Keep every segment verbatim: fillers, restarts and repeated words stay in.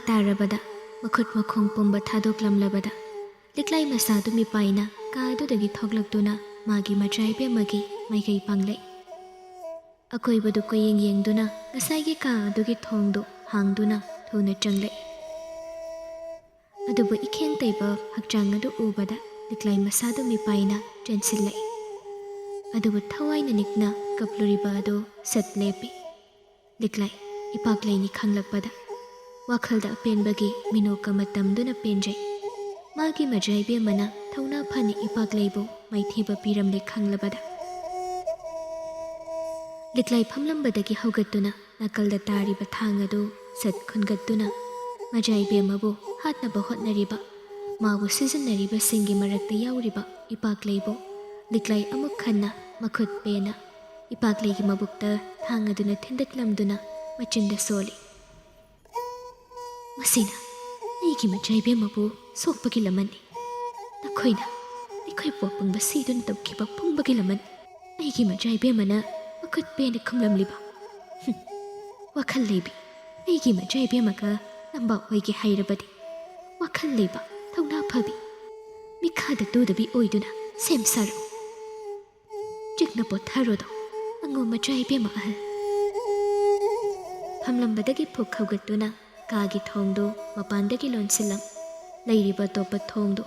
ꯇꯥꯔꯕꯗ ꯃꯈꯨꯠ ꯃꯈꯣꯡ ꯄꯨꯝꯕ ꯊꯥꯗꯣꯛꯂꯝꯂꯕꯗ ꯂꯤꯛꯂꯥꯏ ꯃꯆꯥꯗꯨ ꯃꯤꯄꯥꯏꯅ ꯀꯥ ꯑꯗꯨꯗꯒꯤ ꯊꯣꯛꯂꯛꯇꯨꯅ ꯃꯥꯒꯤ ꯃꯆꯥ ꯏꯕꯦꯝꯃꯒꯤ ꯃꯥꯏꯀꯩ ꯄꯥꯡꯂꯛꯏ꯫ ꯑꯀꯣꯏꯕꯗꯨ ꯀꯣꯏꯌꯦꯡ ꯌꯦꯡꯗꯨꯅ ꯉꯁꯥꯏꯒꯤ ꯀꯥ ꯑꯗꯨꯒꯤ ꯊꯣꯡꯗꯨ ꯍꯥꯡꯗꯨꯅ ꯊꯨꯅ ꯆꯪꯂꯛꯏ꯫ ꯑꯗꯨꯕꯨ ꯏꯈꯦꯡ ꯇꯩꯕ ꯍꯛꯆꯥꯡ ꯑꯗꯨ ꯎꯕꯗ ꯂꯤꯛꯂꯥꯏ ꯃꯆꯥꯗꯨ ꯃꯤꯄꯥꯏꯅ ꯆꯦꯟꯁꯤꯜꯂꯛꯏ꯫ ꯑꯗꯨꯕꯨ ꯊꯋꯥꯏꯅ ꯅꯤꯛꯅ ꯀꯞꯂꯨꯔꯤꯕ ꯑꯗꯨ ꯁꯠ ꯂꯦꯞꯄꯤ꯫ ꯂꯤꯛꯂꯥꯏ ꯏꯄꯥꯛꯂꯩꯅꯤ ꯈꯪꯂꯛꯄꯗ ꯋꯥꯈꯜꯗ ꯑꯄꯦꯟꯕꯒꯤ ꯃꯤꯅꯣꯛ ꯑꯃ ꯇꯝꯗꯨꯅ ꯄꯦꯟꯖꯩ꯫ ꯃꯥꯒꯤ ꯃꯆꯥ ꯏꯕꯦꯝꯃꯅ ꯊꯧꯅꯥ ꯐꯅ ꯏꯄꯥꯛꯂꯩꯕꯨ ꯃꯥꯏꯊꯤꯕ ꯄꯤꯔꯝꯂꯦ ꯈꯪꯂꯕꯗ꯫ ꯂꯤꯛꯂꯥꯏ ꯐꯝꯂꯝꯕꯗꯒꯤ ꯍꯧꯒꯠꯇꯨꯅ ꯅꯥꯀꯜꯗ ꯇꯥꯔꯤꯕ ꯊꯥꯡ ꯑꯗꯨ ꯁꯠ ꯈꯨꯟꯒꯠꯇꯨꯅ ꯃꯆꯥ ꯏꯕꯦꯝꯃꯕꯨ ꯍꯥꯠꯅꯕ ꯍꯣꯠꯅꯔꯤꯕ, ꯃꯥꯕꯨ ꯁꯤꯖꯤꯟꯅꯔꯤꯕꯁꯤꯡꯒꯤ ꯃꯔꯛꯇ ꯌꯥꯎꯔꯤꯕ ꯏꯄꯥꯛꯂꯩꯕꯨ ꯂꯤꯛꯂꯥꯏ ꯑꯃꯨꯛ ꯍꯟꯅ ꯃꯈꯨꯠ ꯄꯦꯅ ꯏꯄꯥꯛꯂꯩꯒꯤ ꯃꯕꯨꯛꯇ ꯊꯥꯡ ꯑꯗꯨꯅ ꯊꯤꯟꯗꯠꯂꯝꯗꯨꯅ ꯃꯆꯤꯟꯗ ꯁꯣꯜꯂꯤ꯫ "ꯃꯁꯤꯅ ꯑꯩꯒꯤ ꯃꯆꯥ ꯏꯕꯦꯝꯃꯕꯨ ꯁꯣꯛꯄꯒꯤ ꯂꯃꯟꯅꯤ꯫ ꯅꯈꯣꯏꯅ ꯑꯩꯈꯣꯏꯕꯨ ꯑꯄꯪꯕ ꯁꯤꯗꯨꯅ ꯇꯧꯈꯤꯕ ꯄꯨꯝꯕꯒꯤ ꯂꯃꯟ꯫ ꯑꯩꯒꯤ ꯃꯆꯥ ꯏꯕꯦꯝꯃꯅ ꯃꯈꯨꯠ ꯄꯦꯅ ꯈꯨꯝꯂꯝꯂꯤꯕ꯫ ꯍꯨꯝ, ꯋꯥꯈꯜ ꯂꯩꯕꯤ, ꯑꯩꯒꯤ ꯃꯆꯥ ꯏꯕꯦꯝꯃꯒ ꯂꯝꯕꯥ ꯑꯣꯏꯒꯦ ꯍꯥꯏꯔꯕꯗꯤ ꯋꯥꯈꯜ ꯂꯩꯕ, ꯊꯧꯅꯥ ꯐꯕꯤ, ꯃꯤꯈꯥꯗ ꯇꯨꯗꯕꯤ ꯑꯣꯏꯗꯨꯅ ꯁꯦꯝ ꯁꯥꯔꯛꯎ꯫ ꯆꯤꯛꯅ ꯄꯣꯊꯥꯔꯣꯗꯣ, ꯑꯉꯣꯝ ꯃꯆꯥ ꯏꯕꯦꯝꯃ ꯑꯍꯜ꯫" ꯐꯝꯂꯝꯕꯗꯒꯤ ꯐꯨꯛ ꯍꯧꯒꯠꯇꯨꯅ ꯀꯥꯒꯤ ꯊꯣꯡꯗꯨ ꯃꯄꯥꯟꯗꯒꯤ ꯂꯣꯟꯁꯤꯜꯂꯝ꯫ ꯂꯩꯔꯤꯕ ꯑꯇꯣꯞꯄ ꯊꯣꯡꯗꯨ,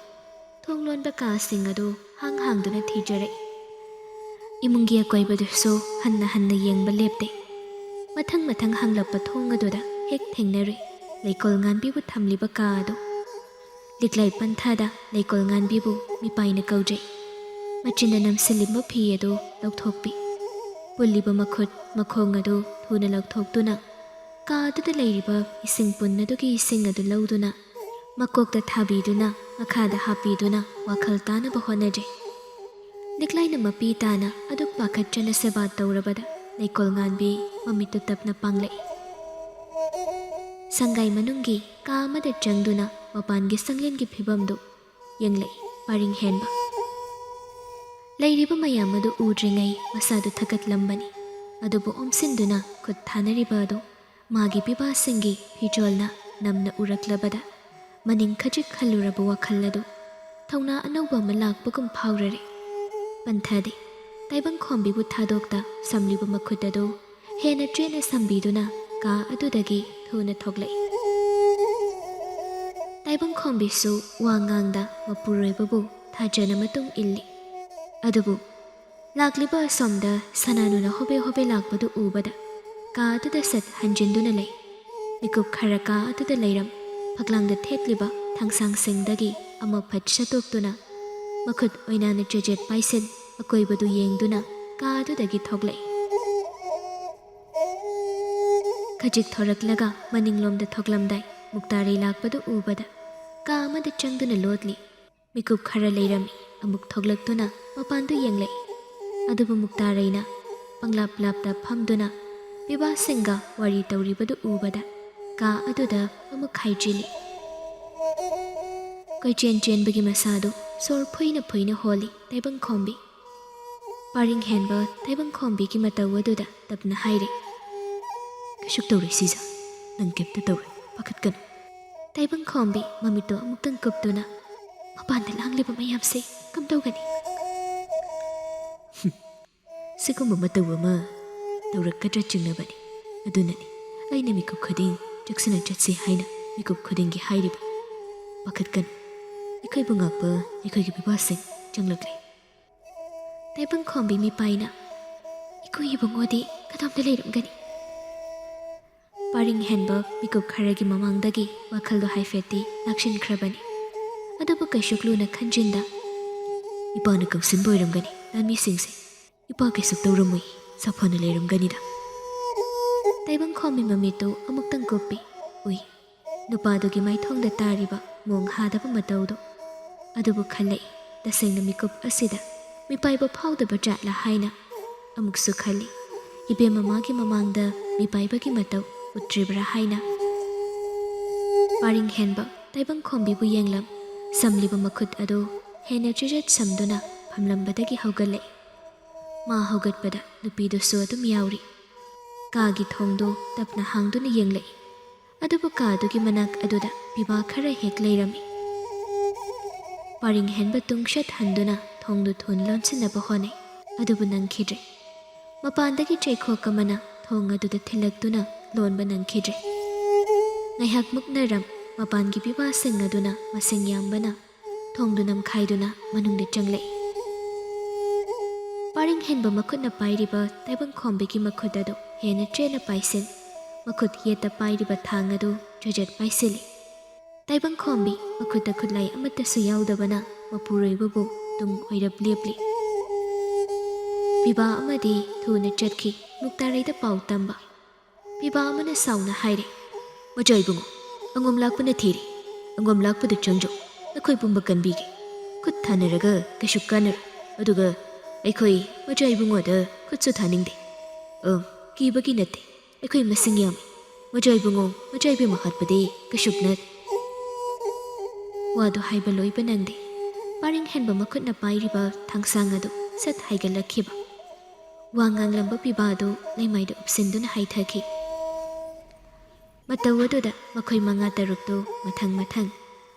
ꯊꯣꯡ ꯂꯣꯟꯕ ꯀꯥꯁꯤꯡ ꯑꯗꯨ ꯍꯥꯡ ꯍꯥꯡꯗꯨꯅ ꯊꯤꯖꯔꯛꯏ꯫ ꯏꯃꯨꯡꯒꯤ ꯑꯀꯣꯏꯕꯗꯨꯁꯨ ꯍꯟꯅ ꯍꯟꯅ ꯌꯦꯡꯕ ꯂꯦꯞꯇꯦ꯫ ꯃꯊꯪ ꯃꯊꯪ ꯍꯥꯡꯂꯛꯄ ꯊꯣꯡ ꯑꯗꯨꯗ ꯍꯦꯛ ꯊꯦꯡꯅꯔꯨꯏ ꯂꯩꯀꯣꯜ ꯉꯥꯟꯕꯤꯕꯨ ꯊꯝꯂꯤꯕ ꯀꯥ ꯑꯗꯨ꯫ ꯂꯤꯛꯂꯥꯏ ꯄꯟꯊꯥꯗ ꯂꯩꯀꯣꯜ ꯉꯥꯟꯕꯤꯕꯨ ꯃꯤꯄꯥꯏꯅ ꯀꯧꯖꯩ꯫ ꯃꯆꯤꯟꯗ ꯅꯝꯁꯤꯜꯂꯤꯕ ꯐꯤ ꯑꯗꯨ ꯂꯧꯊꯣꯛꯄꯤ꯫ ꯄꯨꯜꯂꯤꯕ ꯃꯈꯨꯠ ꯃꯈꯣꯡ ꯑꯗꯨ ꯊꯨꯅ ꯂꯧꯊꯣꯛꯇꯨꯅ ꯀꯥ ꯑꯗꯨꯗ ꯂꯩꯔꯤꯕ ꯏꯁꯤꯡ ꯄꯨꯟ ꯑꯗꯨꯒꯤ ꯏꯁꯤꯡ ꯑꯗꯨ ꯂꯧꯗꯨꯅ ꯃꯀꯣꯛꯇ ꯊꯥꯕꯤꯗꯨꯅ ꯃꯈꯥꯗ ꯍꯥꯞꯄꯤꯗꯨꯅ ꯋꯥꯈꯜ ꯇꯥꯅꯕ ꯍꯣꯠꯅꯖꯩ꯫ ꯂꯤꯛꯂꯥꯏꯅ ꯃꯄꯤ ꯇꯥꯅ ꯑꯗꯨꯛ ꯄꯥꯈꯠꯆꯅ ꯁꯦꯕꯥ ꯇꯧꯔꯕꯗ ꯂꯩꯀꯣꯜ ꯉꯥꯟꯕꯤ ꯃꯃꯤꯠꯇꯨ ꯇꯞꯅ ꯄꯥꯡꯂꯛꯏ꯫ ꯁꯪꯒꯥꯏ ꯃꯅꯨꯡꯒꯤ ꯀꯥ ꯑꯃꯗ ꯆꯪꯗꯨꯅ ꯃꯄꯥꯟꯒꯤ ꯁꯪꯂꯦꯟꯒꯤ ꯐꯤꯕꯝꯗꯨ ꯌꯦꯡꯂꯛꯏ ꯄꯔꯤꯡ ꯍꯦꯟꯕ꯫ ꯂꯩꯔꯤꯕ ꯃꯌꯥꯝ ꯑꯗꯨ ꯎꯗ꯭ꯔꯤꯉꯩ ꯃꯁꯥꯗꯨ ꯊꯀꯠꯂꯝꯕꯅꯤ꯫ ꯑꯗꯨꯕꯨ ꯑꯣꯝꯁꯤꯟꯗꯨꯅ ꯈꯨꯠ ꯊꯥꯅꯔꯤꯕ ꯑꯗꯨ ꯃꯥꯒꯤ ꯄꯤꯕꯥꯁꯤꯡꯒꯤ ꯐꯤꯖꯣꯜꯅ ꯅꯝꯅ ꯎꯔꯛꯂꯕꯗ ꯃꯅꯤꯡ ꯈꯖꯤꯛ ꯍꯜꯂꯨꯔꯕ ꯋꯥꯈꯜ ꯑꯗꯨ ꯊꯧꯅꯥ ꯑꯅꯧꯕ ꯑꯃ ꯂꯥꯛꯄꯒꯨꯝ ꯐꯥꯎꯔꯔꯦ꯫ ꯄꯟꯊꯗꯦ꯫ ꯇꯥꯏꯕꯪꯈꯣꯝꯕꯤꯕꯨ ꯊꯥꯗꯣꯛꯇ ꯁꯝꯂꯤꯕ ꯃꯈꯨꯠ ꯑꯗꯨ ꯍꯦꯟꯅ ꯆꯦꯠꯅ ꯁꯝꯕꯤꯗꯨꯅ ꯀꯥ ꯑꯗꯨꯗꯒꯤ ꯊꯨꯅ ꯊꯣꯛꯂꯛꯏ꯫ ꯇꯥꯏꯕꯪꯈꯣꯝꯕꯤꯁꯨ ꯋꯥ ꯉꯥꯡꯗ ꯃꯄꯨꯔꯣꯏꯕꯕꯨ ꯊꯥꯖꯅ ꯃꯇꯨꯡ ꯏꯜꯂꯤ꯫ ꯑꯗꯨꯕꯨ ꯂꯥꯛꯂꯤꯕ ꯑꯁꯣꯝꯗ ꯁꯅꯥꯅꯨꯅ ꯍꯣꯕꯦ ꯍꯣꯕꯦ ꯂꯥꯛꯄꯗꯨ ꯎꯕꯗ ꯀꯥ ꯑꯗꯨꯗ ꯁꯠ ꯍꯟꯖꯤꯟꯗꯨꯅ ꯂꯩ꯫ ꯃꯤꯀꯨꯞ ꯈꯔ ꯀꯥ ꯑꯗꯨꯗ ꯂꯩꯔꯝ ꯐꯛꯂꯥꯡꯗ ꯊꯦꯠꯂꯤꯕ ꯊꯥꯡꯁꯥꯡꯁꯤꯡꯗꯒꯤ ꯑꯃ ꯐꯠ ꯁꯠꯇꯣꯛꯇꯨꯅ ꯃꯈꯨꯠ ꯑꯣꯏꯅꯥꯅ ꯆꯦꯖꯦꯠ ꯄꯥꯏꯁꯤꯟ ꯑꯀꯣꯏꯕꯗꯨ ꯌꯦꯡꯗꯨꯅ ꯀꯥ ꯑꯗꯨꯗꯒꯤ ꯊꯣꯛꯂꯛꯏ꯫ ꯈꯖꯤꯛ ꯊꯣꯔꯛꯂꯒ ꯃꯅꯤꯡꯂꯣꯝꯗ ꯊꯣꯛꯂꯝꯗꯥꯏ ꯃꯨꯛꯇꯥꯔꯩ ꯂꯥꯛꯄꯗꯨ ꯎꯕꯗ ꯀꯥ ꯑꯃꯗ ꯆꯪꯗꯨꯅ ꯂꯣꯠꯂꯤ꯫ ꯃꯤꯀꯨꯞ ꯈꯔ ꯂꯩꯔꯝꯃꯤ꯫ ꯑꯃꯨꯛ ꯊꯣꯛꯂꯛꯇꯨꯅ ꯃꯄꯥꯟꯗꯨ ꯌꯦꯡꯂꯛꯏ꯫ ꯑꯗꯨꯕꯨ ꯃꯨꯛꯇꯥꯔꯩꯅ ꯄꯪꯂꯥꯞ ꯂꯥꯞꯇ ꯐꯝꯗꯨꯅ ꯄꯤꯕꯥꯁꯤꯡꯒ ꯋꯥꯔꯤ ꯇꯧꯔꯤꯕꯗꯨ ꯎꯕꯗ ꯀꯥ ꯑꯗꯨꯗ ꯑꯃꯨꯛ ꯍꯥꯏꯖꯤꯜꯂꯤ꯫ ꯀꯣꯏꯆꯦꯟ ꯆꯦꯟꯕꯒꯤ ꯃꯁꯥꯗꯨ ꯁꯣꯔ ꯐꯨꯏꯅ ꯐꯨꯏꯅ ꯍꯣꯜꯂꯤ ꯇꯥꯏꯕꯪꯈꯣꯝꯕꯤ꯫ ꯄꯥꯔꯤꯡ ꯍꯦꯟꯕ ꯇꯥꯏꯕꯪꯈꯣꯝꯕꯤꯒꯤ ꯃꯇꯧ ꯑꯗꯨꯗ ꯇꯞꯅ ꯍꯥꯏꯔꯦ, "ꯀꯩꯁꯨ ꯇꯧꯔꯣꯏ ꯁꯤꯖ, ꯅꯪ ꯀꯩꯝꯇ ꯇꯧꯔꯣꯏ, ꯄꯥꯈꯠꯀꯅꯨ꯫" ꯇꯥꯏꯕꯪꯈꯣꯝꯕꯤ ꯃꯃꯤꯠꯇꯣ ꯑꯃꯨꯛꯇꯪ ꯀꯨꯞꯇꯨꯅ, "ꯃꯄꯥꯟꯗ ꯂꯥꯡꯂꯤꯕ ꯃꯌꯥꯝꯁꯦ ꯀꯝꯗꯧꯒꯅꯤ?" "ꯁꯤꯒꯨꯝꯕ ꯃꯇꯧ ꯑꯃ ꯇꯧꯔꯛꯀꯗ꯭ꯔꯥ ꯆꯤꯡꯅꯕꯅꯤ꯫ ꯑꯗꯨꯅꯅꯤ ꯑꯩꯅ ꯃꯤꯀꯨꯞ ꯈꯨꯗꯤꯡ ꯆꯦꯛꯁꯤꯟꯅ ꯆꯠꯁꯤ ꯍꯥꯏꯅ ꯃꯤꯀꯨꯞ ꯈꯨꯗꯤꯡꯒꯤ ꯍꯥꯏꯔꯤꯕ꯫ ꯄꯥꯈꯠꯀꯅꯨ, ꯑꯩꯈꯣꯏꯕꯨ ꯉꯥꯛꯄ ꯑꯩꯈꯣꯏꯒꯤ ꯄꯤꯕꯥꯁꯤꯡ ꯆꯪꯂꯛꯂꯦ꯫" ꯇꯥꯏꯕꯪꯈꯣꯝꯕꯤ ꯃꯤꯄꯥꯏꯅ, "ꯏꯀꯣꯏ ꯏꯕꯨꯡꯉꯣꯗꯤ ꯀꯗꯣꯝꯗ ꯂꯩꯔꯝꯒꯅꯤ?" ꯄꯥꯔꯤꯡ ꯍꯦꯟꯕ ꯃꯤꯀꯨꯞ ꯈꯔꯒꯤ ꯃꯃꯥꯡꯗꯒꯤ ꯋꯥꯈꯜꯗꯣ ꯍꯥꯏꯐꯦꯠꯇꯤ ꯂꯥꯛꯁꯤꯟꯈ꯭ꯔꯕꯅꯤ꯫ ꯑꯗꯨꯕꯨ ꯀꯩꯁꯨ ꯂꯨꯅ ꯈꯟꯖꯤꯟꯗ, "ꯏꯄꯥꯅ ꯀꯧꯁꯤꯟꯕ ꯑꯣꯏꯔꯝꯒꯅꯤ ꯂꯥꯟꯃꯤꯁꯤꯡꯁꯦ꯫ ꯏꯄꯥ ꯀꯩꯁꯨ ꯇꯧꯔꯝꯃꯣꯏ, ꯁꯥꯐꯅ ꯂꯩꯔꯝꯒꯅꯤꯗ꯫" ꯇꯥꯏꯕꯪꯈꯣꯝꯕꯤ ꯃꯃꯤꯠꯇꯨ ꯑꯃꯨꯛꯇꯪ ꯀꯨꯞꯄꯤ꯫ ꯎꯏ, ꯅꯨꯄꯥꯗꯨꯒꯤ ꯃꯥꯏꯊꯣꯡꯗ ꯇꯥꯔꯤꯕ ꯃꯣꯡ ꯍꯥꯗꯕ ꯃꯇꯧꯗꯣ꯫ ꯑꯗꯨꯕꯨ ꯈꯜꯂꯛꯏ, ꯇꯁꯦꯡꯅ ꯃꯤꯀꯨꯞ ꯑꯁꯤꯗ ꯃꯤꯄꯥꯏꯕ ꯐꯥꯎꯗꯕ ꯖꯥꯠꯂꯥ ꯍꯥꯏꯅ꯫ ꯑꯃꯨꯛꯁꯨ ꯈꯜꯂꯤ, ꯏꯕꯦꯝꯃ ꯃꯥꯒꯤ ꯃꯃꯥꯡꯗ ꯃꯤꯄꯥꯏꯕꯒꯤ ꯃꯇꯧ ꯎꯠꯇ꯭ꯔꯤꯕ꯭ꯔꯥ ꯍꯥꯏꯅ꯫ ꯄꯥꯔꯤꯡ ꯍꯦꯟꯕ ꯇꯥꯏꯕꯪꯈꯣꯝꯕꯤꯕꯨ ꯌꯦꯡꯂꯝ ꯁꯝꯂꯤꯕ ꯃꯈꯨꯠ ꯑꯗꯨ ꯍꯦꯟꯅ ꯆꯤꯖꯦꯠ ꯁꯝꯗꯨꯅ ꯐꯝꯂꯝꯕꯗꯒꯤ ꯍꯧꯒꯠꯂꯛꯏ꯫ ꯃꯥ ꯍꯧꯒꯠꯄꯗ ꯅꯨꯄꯤꯗꯨꯁꯨ ꯑꯗꯨꯝ ꯌꯥꯎꯔꯤ꯫ ꯀꯥꯒꯤ ꯊꯣꯡꯗꯨ ꯇꯞꯅ ꯍꯥꯡꯗꯨꯅ ꯌꯦꯡꯂꯛꯏ꯫ ꯑꯗꯨꯕꯨ ꯀꯥ ꯑꯗꯨꯒꯤ ꯃꯅꯥꯛ ꯑꯗꯨꯗ ꯄꯤꯕꯥ ꯈꯔ ꯍꯦꯛ ꯂꯩꯔꯝꯃꯤ꯫ ꯄꯔꯤꯡ ꯍꯦꯟꯕ ꯇꯨꯡꯁꯠ ꯍꯟꯗꯨꯅ ꯊꯣꯡꯗꯨ ꯊꯨꯅ ꯂꯣꯟꯁꯤꯟꯅꯕ ꯍꯣꯠꯅꯩ, ꯑꯗꯨꯕꯨ ꯅꯪꯈꯤꯗ꯭ꯔꯦ꯫ ꯃꯄꯥꯟꯗꯒꯤ ꯆꯩꯈꯣꯛ ꯑꯃꯅ ꯊꯣꯡ ꯑꯗꯨꯗ ꯊꯤꯜꯂꯛꯇꯨꯅ ꯂꯣꯟꯕ ꯅꯪꯈꯤꯗ꯭ꯔꯦ꯫ ꯉꯥꯏꯍꯥꯛ ꯃꯨꯛꯅꯔꯝ ꯃꯄꯥꯟꯒꯤ ꯄꯤꯕꯥꯁꯤꯡ ꯑꯗꯨꯅ ꯃꯁꯤꯡ ꯌꯥꯝꯕꯅ ꯊꯣꯡꯗꯨ ꯅꯝꯈꯥꯏꯗꯨꯅ ꯃꯅꯨꯡꯗ ꯆꯪꯂꯛꯏ꯫ ꯄꯔꯤꯡ ꯍꯦꯟꯕ ꯃꯈꯨꯠꯅ ꯄꯥꯏꯔꯤꯕ ꯇꯥꯏꯕꯪꯈꯣꯝꯕꯤꯒꯤ ꯃꯈꯨꯠ ꯑꯗꯨ ꯍꯦꯟꯅ ꯆꯦꯠꯅ ꯄꯥꯏꯁꯤꯟ, ꯃꯈꯨꯠ ꯌꯦꯠꯇ ꯄꯥꯏꯔꯤꯕ ꯊꯥꯡ ꯑꯗꯨ ꯆꯣꯏꯖꯠ ꯄꯥꯏꯁꯤꯜꯂꯤ꯫ ꯇꯥꯏꯕꯪꯈꯣꯝꯕꯤ ꯃꯈꯨꯠꯇ ꯈꯨꯠꯂꯥꯏ ꯑꯃꯠꯇꯁꯨ ꯌꯥꯎꯗꯕꯅ ꯃꯄꯨꯔꯣꯏꯕꯕꯨ ꯇꯨꯡ ꯑꯣꯏꯔꯞ ꯂꯦꯞꯂꯤ꯫ ꯄꯤꯕꯥ ꯑꯃꯗꯤ ꯊꯨꯅ ꯆꯠꯈꯤ꯫ ꯃꯨꯛꯇꯥꯔꯩꯗ ꯄꯥꯎ ꯇꯝꯕ ꯄꯤꯕꯥ ꯑꯃꯅ ꯁꯥꯎꯅ ꯍꯥꯏꯔꯦ, "ꯃꯆꯥ ꯏꯕꯨꯡꯉꯣ, ꯑꯉꯣꯝ ꯂꯥꯛꯄꯅ ꯊꯤꯔꯤ꯫ ꯑꯉꯣꯝ ꯂꯥꯛꯄꯗꯨ ꯆꯪꯖꯧ, ꯅꯈꯣꯏ ꯄꯨꯝꯕ ꯀꯟꯕꯤꯒꯦ꯫ ꯈꯨꯠ ꯊꯥꯅꯔꯒ ꯀꯩꯁꯨ ꯀꯥꯟꯅꯔꯣꯏ꯫ ꯑꯗꯨꯒ ꯑꯩꯈꯣꯏ ꯃꯆꯥ ꯏꯕꯨꯡꯉꯣꯗ ꯈꯨꯠꯁꯨ ꯊꯥꯅꯤꯡꯗꯦ꯫ ꯑ, ꯀꯤꯕꯒꯤ ꯅꯠꯇꯦ, ꯑꯩꯈꯣꯏ ꯃꯁꯤꯡ ꯌꯥꯝꯃꯤ꯫ ꯃꯆꯥ ꯏꯕꯨꯡꯉꯣ, ꯃꯆꯥ ꯏꯕꯦꯝꯃ ꯍꯥꯠꯄꯗꯤ ꯀꯩꯁꯨ ꯅꯠ-" ꯋꯥꯗꯨ ꯍꯥꯏꯕ ꯂꯣꯏꯕ ꯅꯪꯗꯦ꯫ ꯄꯔꯤꯡ ꯍꯦꯟꯕ ꯃꯈꯨꯠꯅ ꯄꯥꯏꯔꯤꯕ ꯊꯥꯡꯁꯥꯡ ꯑꯗꯨ ꯁꯠ ꯍꯥꯏꯒꯠꯂꯛꯈꯤꯕ꯫ ꯋꯥ ꯉꯥꯡꯂꯝꯕ ꯄꯤꯕꯥ ꯑꯗꯨ ꯂꯩꯃꯥꯏꯗ ꯎꯞꯁꯤꯟꯗꯨꯅ ꯍꯥꯏꯊꯈꯤ꯫ ꯃꯇꯧ ꯑꯗꯨꯗ ꯃꯈꯣꯏ ꯃꯉꯥ ꯇꯔꯨꯛꯇꯨ ꯃꯊꯪ ꯃꯊꯪ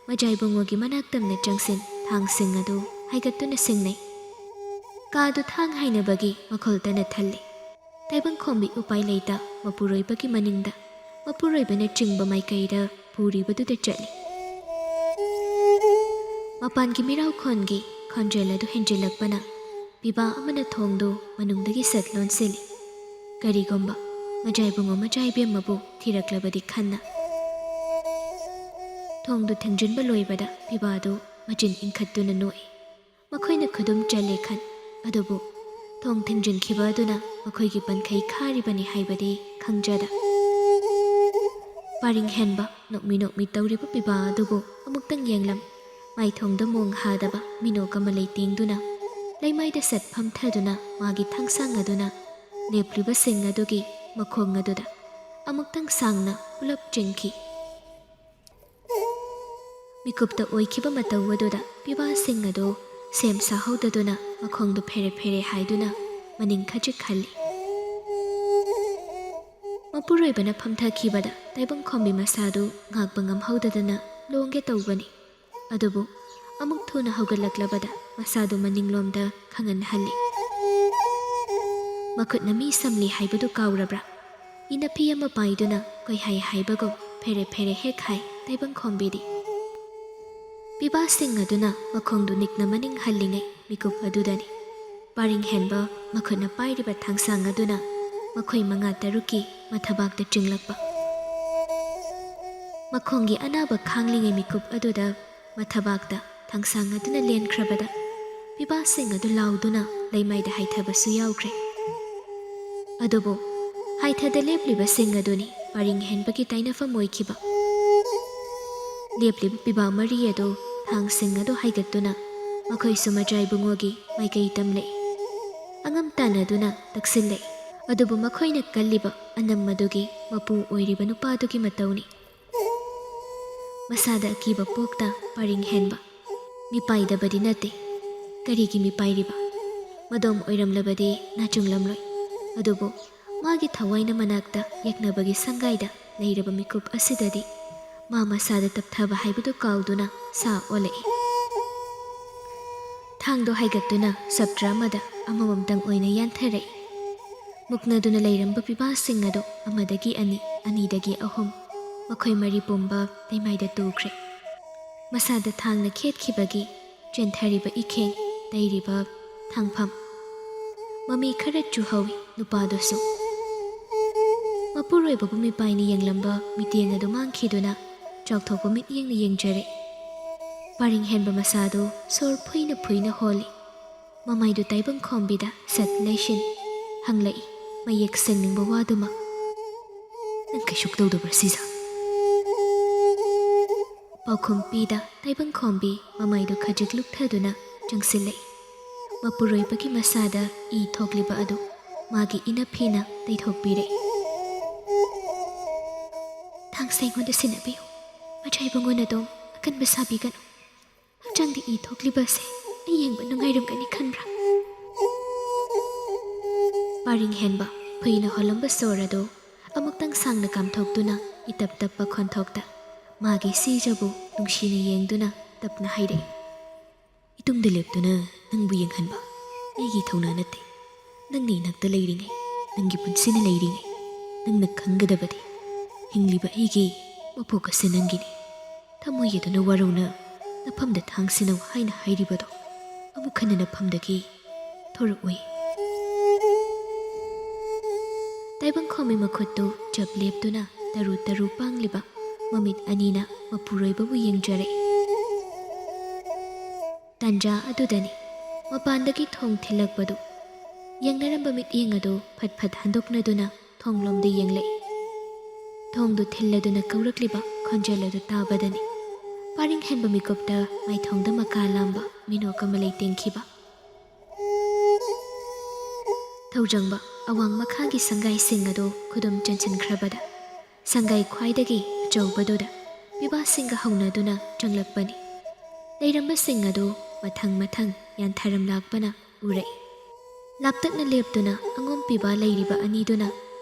ꯃꯖꯥꯏꯕꯨꯡꯉꯣꯒꯤ ꯃꯅꯥꯛ ꯇꯝꯅ ꯆꯪꯁꯤꯟ ꯊꯥꯡꯁꯤꯡ ꯑꯗꯨ ꯍꯥꯏꯒꯠꯇꯨꯅ ꯁꯤꯡꯅꯩ꯫ ꯀꯥꯗꯨ ꯊꯥꯡ ꯍꯥꯏꯅꯕꯒꯤ ꯃꯈꯣꯜꯇꯅ ꯊꯜꯂꯤ꯫ ꯇꯥꯏꯕꯪꯈꯣꯝꯕꯤ ꯎꯄꯥꯏ ꯂꯩꯇ ꯃꯄꯨꯔꯣꯏꯕꯒꯤ ꯃꯅꯤꯡꯗ ꯃꯄꯨꯔꯣꯏꯕꯅ ꯆꯤꯡꯕ ꯃꯥꯏꯀꯩꯗ ꯄꯨꯔꯤꯕꯗꯨꯗ ꯆꯠꯂꯤ꯫ ꯃꯄꯥꯟꯒꯤ ꯃꯤꯔꯥꯎꯈꯣꯟꯒꯤ ꯈꯣꯟꯖꯦꯜ ꯑꯗꯨ ꯍꯦꯟꯖꯤꯜꯂꯛꯄꯅ ꯄꯤꯕꯥ ꯑꯃꯅ ꯊꯣꯡꯗꯨ ꯃꯅꯨꯡꯗꯒꯤ ꯁꯠ ꯂꯣꯟꯁꯤꯜꯂꯤ꯫ ꯀꯔꯤꯒꯨꯝꯕ ꯃꯖꯥꯏꯕꯨꯡꯉꯣ ꯃꯖꯥꯏꯕꯦꯝꯃꯕꯨ ꯊꯤꯔꯛꯂꯕꯗꯤ ꯈꯟꯅ꯫ ꯊꯣꯡꯗꯨ ꯊꯤꯡꯖꯤꯟꯕ ꯂꯣꯏꯕꯗ ꯄꯤꯕꯥꯗꯨ ꯃꯆꯤꯟ ꯏꯟꯈꯠꯇꯨꯅ ꯅꯣꯛꯏ꯫ ꯃꯈꯣꯏꯅ ꯈꯨꯗꯨꯝ ꯆꯜꯂꯦ ꯈꯟ, ꯑꯗꯨꯕꯨ ꯊꯣꯡ ꯊꯤꯡꯖꯤꯟꯈꯤꯕ ꯑꯗꯨꯅ ꯃꯈꯣꯏꯒꯤ ꯄꯟꯈꯩ ꯈꯥꯔꯤꯕꯅꯤ ꯍꯥꯏꯕꯗꯤ ꯈꯪꯖꯗ꯫ ꯄꯔꯤꯡ ꯍꯦꯟꯕ ꯅꯣꯛꯃꯤ ꯅꯣꯛꯃꯤ ꯇꯧꯔꯤꯕ ꯄꯤꯕꯥ ꯑꯗꯨꯕꯨ ꯑꯃꯨꯛꯇꯪ ꯌꯦꯡꯂꯝ꯫ ꯃꯥꯏꯊꯣꯡꯗ ꯃꯣꯡ ꯍꯥꯗꯕ ꯃꯤꯅꯣꯛ ꯑꯃ ꯂꯩꯇꯦꯡꯗꯨꯅ ꯂꯩꯃꯥꯏꯗ ꯁꯠ ꯐꯝꯊꯗꯨꯅ ꯃꯥꯒꯤ ꯊꯥꯡꯁꯥꯡ ꯑꯗꯨꯅ ꯂꯦꯞꯂꯤꯕꯁꯤꯡ ꯑꯗꯨꯒꯤ ꯃꯈꯣꯡ ꯑꯗꯨꯗ ꯑꯃꯨꯛꯇꯪ ꯁꯥꯡꯅ ꯄꯨꯂꯞ ꯆꯤꯡꯈꯤ꯫ ꯃꯤꯀꯨꯞꯇ ꯑꯣꯏꯈꯤꯕ ꯃꯇꯧ ꯑꯗꯨꯗ ꯄꯤꯕꯥꯁꯤꯡ ꯑꯗꯨ ꯁꯦꯝ ꯁꯥꯍꯧꯗꯗꯨꯅ ꯃꯈꯣꯡꯗꯨ ꯐꯦꯔꯦ ꯐꯦꯔꯦ ꯍꯥꯏꯗꯨꯅ ꯃꯅꯤꯡ ꯈꯖꯤꯛ ꯍꯜꯂꯤ꯫ ꯃꯄꯨꯔꯣꯏꯕꯅ ꯐꯝꯊꯈꯤꯕꯗ ꯇꯥꯏꯕꯪꯈꯣꯝꯕꯤ ꯃꯁꯥꯗꯨ ꯉꯥꯛꯄ ꯉꯝꯍꯧꯗꯗꯅ ꯂꯣꯡꯒꯦ ꯇꯧꯕꯅꯤ꯫ ꯑꯗꯨꯕꯨ ꯑꯃꯨꯛ ꯊꯨꯅ ꯍꯧꯒꯠꯂꯛꯂꯕꯗ ꯃꯁꯥꯗꯨ ꯃꯅꯤꯡꯂꯣꯝꯗ ꯈꯪꯍꯟꯍꯜꯂꯤ꯫ ꯃꯈꯨꯠꯅ ꯃꯤ ꯁꯝꯂꯤ ꯍꯥꯏꯕꯗꯨ ꯀꯥꯎꯔꯕ꯭ꯔꯥ? ꯏꯅꯐꯤ ꯑꯃ ꯄꯥꯏꯗꯨꯅ ꯀꯣꯏꯍꯥꯏ ꯍꯥꯏꯕꯒꯨꯝ ꯐꯦꯔꯦ ꯐꯦꯔꯦ ꯍꯦꯛ ꯍꯥꯏ ꯇꯥꯏꯕꯪꯈꯣꯝꯕꯤꯗꯤ꯫ ꯄꯤꯕꯥꯁꯤꯡ ꯑꯗꯨꯅ ꯃꯈꯣꯡꯗꯨ ꯅꯤꯛꯅ ꯃꯅꯤꯡ ꯍꯜꯂꯤꯉꯩ ꯃꯤꯀꯨꯞ ꯑꯗꯨꯗꯅꯤ ꯄꯔꯤꯡ ꯍꯦꯟꯕ ꯃꯈꯨꯠꯅ ꯄꯥꯏꯔꯤꯕ ꯊꯥꯡꯁꯥꯡ ꯑꯗꯨꯅ ꯃꯈꯣꯏ ꯃꯉꯥ ꯇꯔꯨꯛꯀꯤ ꯃꯊꯕꯥꯛꯇ ꯆꯤꯡꯂꯛꯄ꯫ ꯃꯈꯣꯡꯒꯤ ꯑꯅꯥꯕ ꯈꯥꯡꯂꯤꯉꯩ ꯃꯤꯀꯨꯞ ꯑꯗꯨꯗ ꯃꯊꯕꯥꯛꯇ ꯊꯥꯡꯁꯥꯡ ꯑꯗꯨꯅ ꯂꯦꯟꯈ꯭ꯔꯕꯗ ꯄꯤꯕꯥꯁꯤꯡ ꯑꯗꯨ ꯂꯥꯎꯗꯨꯅ ꯂꯩꯃꯥꯏꯗ ꯍꯥꯏꯊꯕꯁꯨ ꯌꯥꯎꯈ꯭ꯔꯦ꯫ ꯑꯗꯨꯕꯨ ꯍꯥꯏꯊꯗ ꯂꯦꯞꯂꯤꯕꯁꯤꯡ ꯑꯗꯨꯅꯤ ꯄꯔꯤꯡ ꯍꯦꯟꯕꯒꯤ ꯇꯥꯏꯅꯐꯝ ꯑꯣꯏꯈꯤꯕ꯫ ꯂꯦꯞꯂꯤꯕ ꯄꯤꯕꯥ ꯃꯔꯤ ꯑꯗꯨ ꯊꯥꯡꯁꯤꯡ ꯑꯗꯨ ꯍꯥꯏꯒꯠꯇꯨꯅ ꯃꯈꯣꯏꯁꯨ ꯃꯖꯥꯏ ꯕꯨꯡꯉꯣꯒꯤ ꯃꯥꯏꯀꯩ ꯇꯝꯂꯛꯏ꯫ ꯑꯉꯝ ꯇꯥꯟꯅꯗꯨꯅ ꯇꯛꯁꯤꯜꯂꯛꯏ꯫ ꯑꯗꯨꯕꯨ ꯃꯈꯣꯏꯅ ꯀꯜꯂꯤꯕ ꯑꯅꯝ ꯑꯗꯨꯒꯤ ꯃꯄꯨ ꯑꯣꯏꯔꯤꯕ ꯅꯨꯄꯥꯗꯨꯒꯤ ꯃꯇꯧꯅꯤ꯫ ꯃꯁꯥꯗ ꯑꯀꯤꯕ ꯄꯣꯛꯇ ꯄꯔꯤꯡ ꯍꯦꯟꯕ꯫ ꯃꯤꯄꯥꯏꯗꯕꯗꯤ ꯅꯠꯇꯦ꯫ ꯀꯔꯤꯒꯤ ꯃꯤꯄꯥꯏꯔꯤꯕ? ꯃꯗꯣꯝ ꯑꯣꯏꯔꯝꯂꯕꯗꯤ ꯅꯥꯆꯨꯡꯂꯝꯂꯣꯏ꯫ ꯑꯗꯨꯕꯨ ꯃꯥꯒꯤ ꯊꯋꯥꯏꯅ ꯃꯅꯥꯛꯇ ꯌꯦꯛꯅꯕꯒꯤ ꯁꯪꯒꯥꯏꯗ ꯂꯩꯔꯕ ꯃꯤꯀꯨꯞ ꯑꯁꯤꯗꯗꯤ ꯃꯥ ꯃꯁꯥꯗ ꯇꯞꯊꯕ ꯍꯥꯏꯕꯗꯨ ꯀꯥꯎꯗꯨꯅ ꯁꯥ ꯑꯣꯜꯂꯛꯏ꯫ ꯊꯥꯡꯗꯣ ꯍꯥꯏꯒꯠꯇꯨꯅ ꯁꯞꯇ꯭ꯔ ꯑꯃꯗ ꯑꯃꯃꯝꯇꯪ ꯑꯣꯏꯅ ꯌꯥꯟꯊꯔꯛꯏ꯫ ꯃꯨꯛꯅꯗꯨꯅ ꯂꯩꯔꯝꯕ ꯄꯤꯕꯥꯁꯤꯡ ꯑꯗꯨ ꯑꯃꯗꯒꯤ ꯑꯅꯤ, ꯑꯅꯤꯗꯒꯤ ꯑꯍꯨꯝ, ꯃꯈꯣꯏ ꯃꯔꯤ ꯄꯨꯝꯕ ꯂꯩꯃꯥꯏꯗ ꯇꯨꯈ꯭ꯔꯦ꯫ ꯃꯁꯥꯗ ꯊꯥꯡꯅ ꯈꯦꯠꯈꯤꯕꯒꯤ ꯆꯦꯟꯊꯔꯤꯕ ꯏꯈꯦꯡ, ꯇꯩꯔꯤꯕ ꯊꯥꯡꯐꯝ, ꯃꯃꯤ ꯈꯔ ꯆꯨꯍꯧꯏ ꯅꯨꯄꯥꯗꯨꯁꯨ꯫ ꯃꯄꯨꯔꯣꯏꯕꯕꯨ ꯃꯤꯄꯥꯏꯅ ꯌꯦꯡꯂꯝꯕ ꯃꯤꯠꯌꯦꯡ ꯑꯗꯨ ꯃꯥꯡꯈꯤꯗꯨꯅ ꯆꯥꯎꯊꯣꯛꯄ ꯃꯤꯠꯌꯦꯡꯅ ꯌꯦꯡꯖꯔꯦ꯫ ꯄꯔꯤꯡ ꯍꯦꯟꯕ ꯃꯁꯥꯗꯨ ꯁꯣꯔ ꯐꯨꯏꯅ ꯐꯨꯏꯅ ꯍꯣꯜꯂꯤ꯫ ꯃꯃꯥꯏꯗꯨ ꯇꯥꯏꯕꯪ ꯈꯣꯝꯕꯤꯗ ꯁꯠ ꯂꯩꯁꯤꯟ ꯍꯪꯂꯛꯏ ꯃꯌꯦꯛ ꯁꯦꯡꯅꯤꯡꯕ ꯋꯥꯗꯨꯃꯛ꯫ "ꯅꯪ ꯀꯩꯁꯨ ꯇꯧꯗꯕ꯭ꯔꯥ ꯁꯤꯖ?" ꯄꯥꯎꯈꯨꯝ ꯄꯤꯗ ꯇꯥꯏꯕꯪ ꯈꯣꯝꯕꯤ ꯃꯃꯥꯏꯗꯨ ꯈꯖꯤꯛ ꯂꯨꯞꯊꯗꯨꯅ ꯆꯪꯁꯤꯜꯂꯛꯏ꯫ ꯃꯄꯨꯔꯣꯏꯕꯒꯤ ꯃꯁꯥꯗ ꯏ ꯊꯣꯛꯂꯤꯕ ꯑꯗꯨ ꯃꯥꯒꯤ ꯏꯅꯐꯤꯅ ꯇꯩꯊꯣꯛꯄꯤꯔꯛꯏ꯫ "ꯊꯥꯡꯁꯦ ꯑꯩꯉꯣꯟꯗ ꯁꯤꯟꯅꯕꯤꯌꯨ꯫ ꯃꯖꯥꯏ ꯕꯨꯡꯉꯣꯅ ꯑꯗꯨꯝ ꯑꯀꯟꯕ ꯁꯥꯕꯤꯒꯅꯨ꯫ ꯍꯛꯆꯥꯡꯗ ꯏ ꯊꯣꯛꯂꯤꯕ ꯑꯁꯦ ꯑꯩ ꯌꯦꯡꯕ ꯅꯨꯡꯉꯥꯏꯔꯝꯒꯅꯤ ꯈꯟꯕ꯭ꯔꯥ?" ꯄꯔꯤꯡ ꯍꯦꯟꯕ ꯐꯨꯏꯅ ꯍꯣꯜꯂꯝꯕ ꯁꯣꯔ ꯑꯗꯨ ꯑꯃꯨꯛꯇꯪ ꯁꯥꯡꯅ ꯀꯥꯝꯊꯣꯛꯇꯨꯅ ꯏꯇꯞ ꯇꯞꯄ ꯈꯣꯟꯊꯣꯛꯇ ꯃꯥꯒꯤ ꯁꯤꯖꯕꯨ ꯅꯨꯡꯁꯤꯅ ꯌꯦꯡꯗꯨꯅ ꯇꯞꯅ ꯍꯥꯏꯔꯛꯏ, "ꯏꯇꯨꯡꯗ ꯂꯦꯞꯇꯨꯅ ꯅꯪꯕꯨ ꯌꯦꯡꯍꯟꯕ ꯑꯩꯒꯤ ꯊꯧꯅꯥ ꯅꯠꯇꯦ꯫ ꯅꯪꯅ ꯏꯅꯥꯛꯇ ꯂꯩꯔꯤꯉꯩ, ꯅꯪꯒꯤ ꯄꯨꯟꯁꯤꯅ ꯂꯩꯔꯤꯉꯩ, ꯅꯪꯅ ꯈꯪꯒꯗꯕꯗꯤ ꯍꯤꯡꯂꯤꯕ ꯑꯩꯒꯤ ꯃꯄꯣꯛ ꯑꯁꯤ ꯅꯪꯒꯤꯅꯤ꯫ ꯊꯃꯣꯏ ꯑꯗꯨꯅ ꯋꯥꯔꯧꯅ ꯅꯐꯝꯗ ꯊꯥꯡꯁꯤꯅꯧ ꯍꯥꯏꯅ ꯍꯥꯏꯔꯤꯕꯗꯣ ꯑꯃꯨꯛ ꯍꯟꯅ ꯅꯐꯝꯗꯒꯤ ꯊꯣꯔꯛꯎꯏ꯫" ꯇꯥꯏꯕꯪꯈꯣꯝꯕꯤ ꯃꯈꯨꯠꯇꯨ ꯆꯞ ꯂꯦꯞꯇꯨꯅ ꯇꯔꯨ ꯇꯔꯨ ꯄꯥꯡꯂꯤꯕ ꯃꯃꯤꯠ ꯑꯅꯤꯅ ꯃꯄꯨꯔꯣꯏꯕꯕꯨ ꯌꯦꯡꯖꯔꯛꯏ꯫ ꯇꯥꯟꯖꯥ ꯑꯗꯨꯗꯅꯤ ꯃꯄꯥꯟꯗꯒꯤ ꯊꯣꯡ ꯊꯤꯜꯂꯛꯄꯗꯨ꯫ ꯌꯦꯡꯅꯔꯝꯕ ꯃꯤꯠꯌꯦꯡ ꯑꯗꯨ ꯐꯠ ꯐꯠ ꯍꯟꯗꯣꯛꯅꯗꯨꯅ ꯊꯣꯡꯂꯣꯝꯗ ꯌꯦꯡꯂꯛꯏ꯫ ꯊꯣꯡꯗꯨ ꯊꯤꯜꯂꯗꯨꯅ ꯀꯧꯔꯛꯂꯤꯕ ꯈꯣꯟꯖꯦꯜ ꯑꯗꯨ ꯇꯥꯕꯗꯅꯤ ꯄꯥꯔꯤꯡ ꯍꯦꯟꯕ ꯃꯤꯀꯨꯞꯇ ꯃꯥꯏꯊꯣꯡꯗ ꯃꯀꯥ ꯂꯥꯝꯕ ꯃꯤꯅꯣꯛ ꯑꯃ ꯂꯩꯇꯦꯡꯈꯤꯕ꯫ ꯊꯧꯖꯪꯕ ꯑꯋꯥꯡ ꯃꯈꯥꯒꯤ ꯁꯪꯒꯥꯏꯁꯤꯡ ꯑꯗꯨ ꯈꯨꯗꯨꯝ ꯆꯟꯁꯤꯟꯈ꯭ꯔꯕꯗ ꯁꯪꯒꯥꯏ ꯈ꯭ꯋꯥꯏꯗꯒꯤ ꯑꯆꯧꯕꯗꯨꯗ ꯄꯤꯕꯥꯁꯤꯡꯒ ꯍꯧꯅꯗꯨꯅ ꯆꯪꯂꯛꯄꯅꯤ꯫ ꯂꯩꯔꯝꯕꯁꯤꯡ ꯑꯗꯨ ꯃꯊꯪ ꯃꯊꯪ ꯌꯥꯟꯊꯔꯝ ꯂꯥꯛꯄꯅ ꯎꯔꯛꯏ꯫ ꯂꯥꯞꯇꯛꯅ ꯂꯦꯞꯇꯨꯅ ꯑꯉꯣꯝ ꯄꯤꯕꯥ ꯂꯩꯔꯤꯕ ꯑꯅꯤꯗꯨꯅ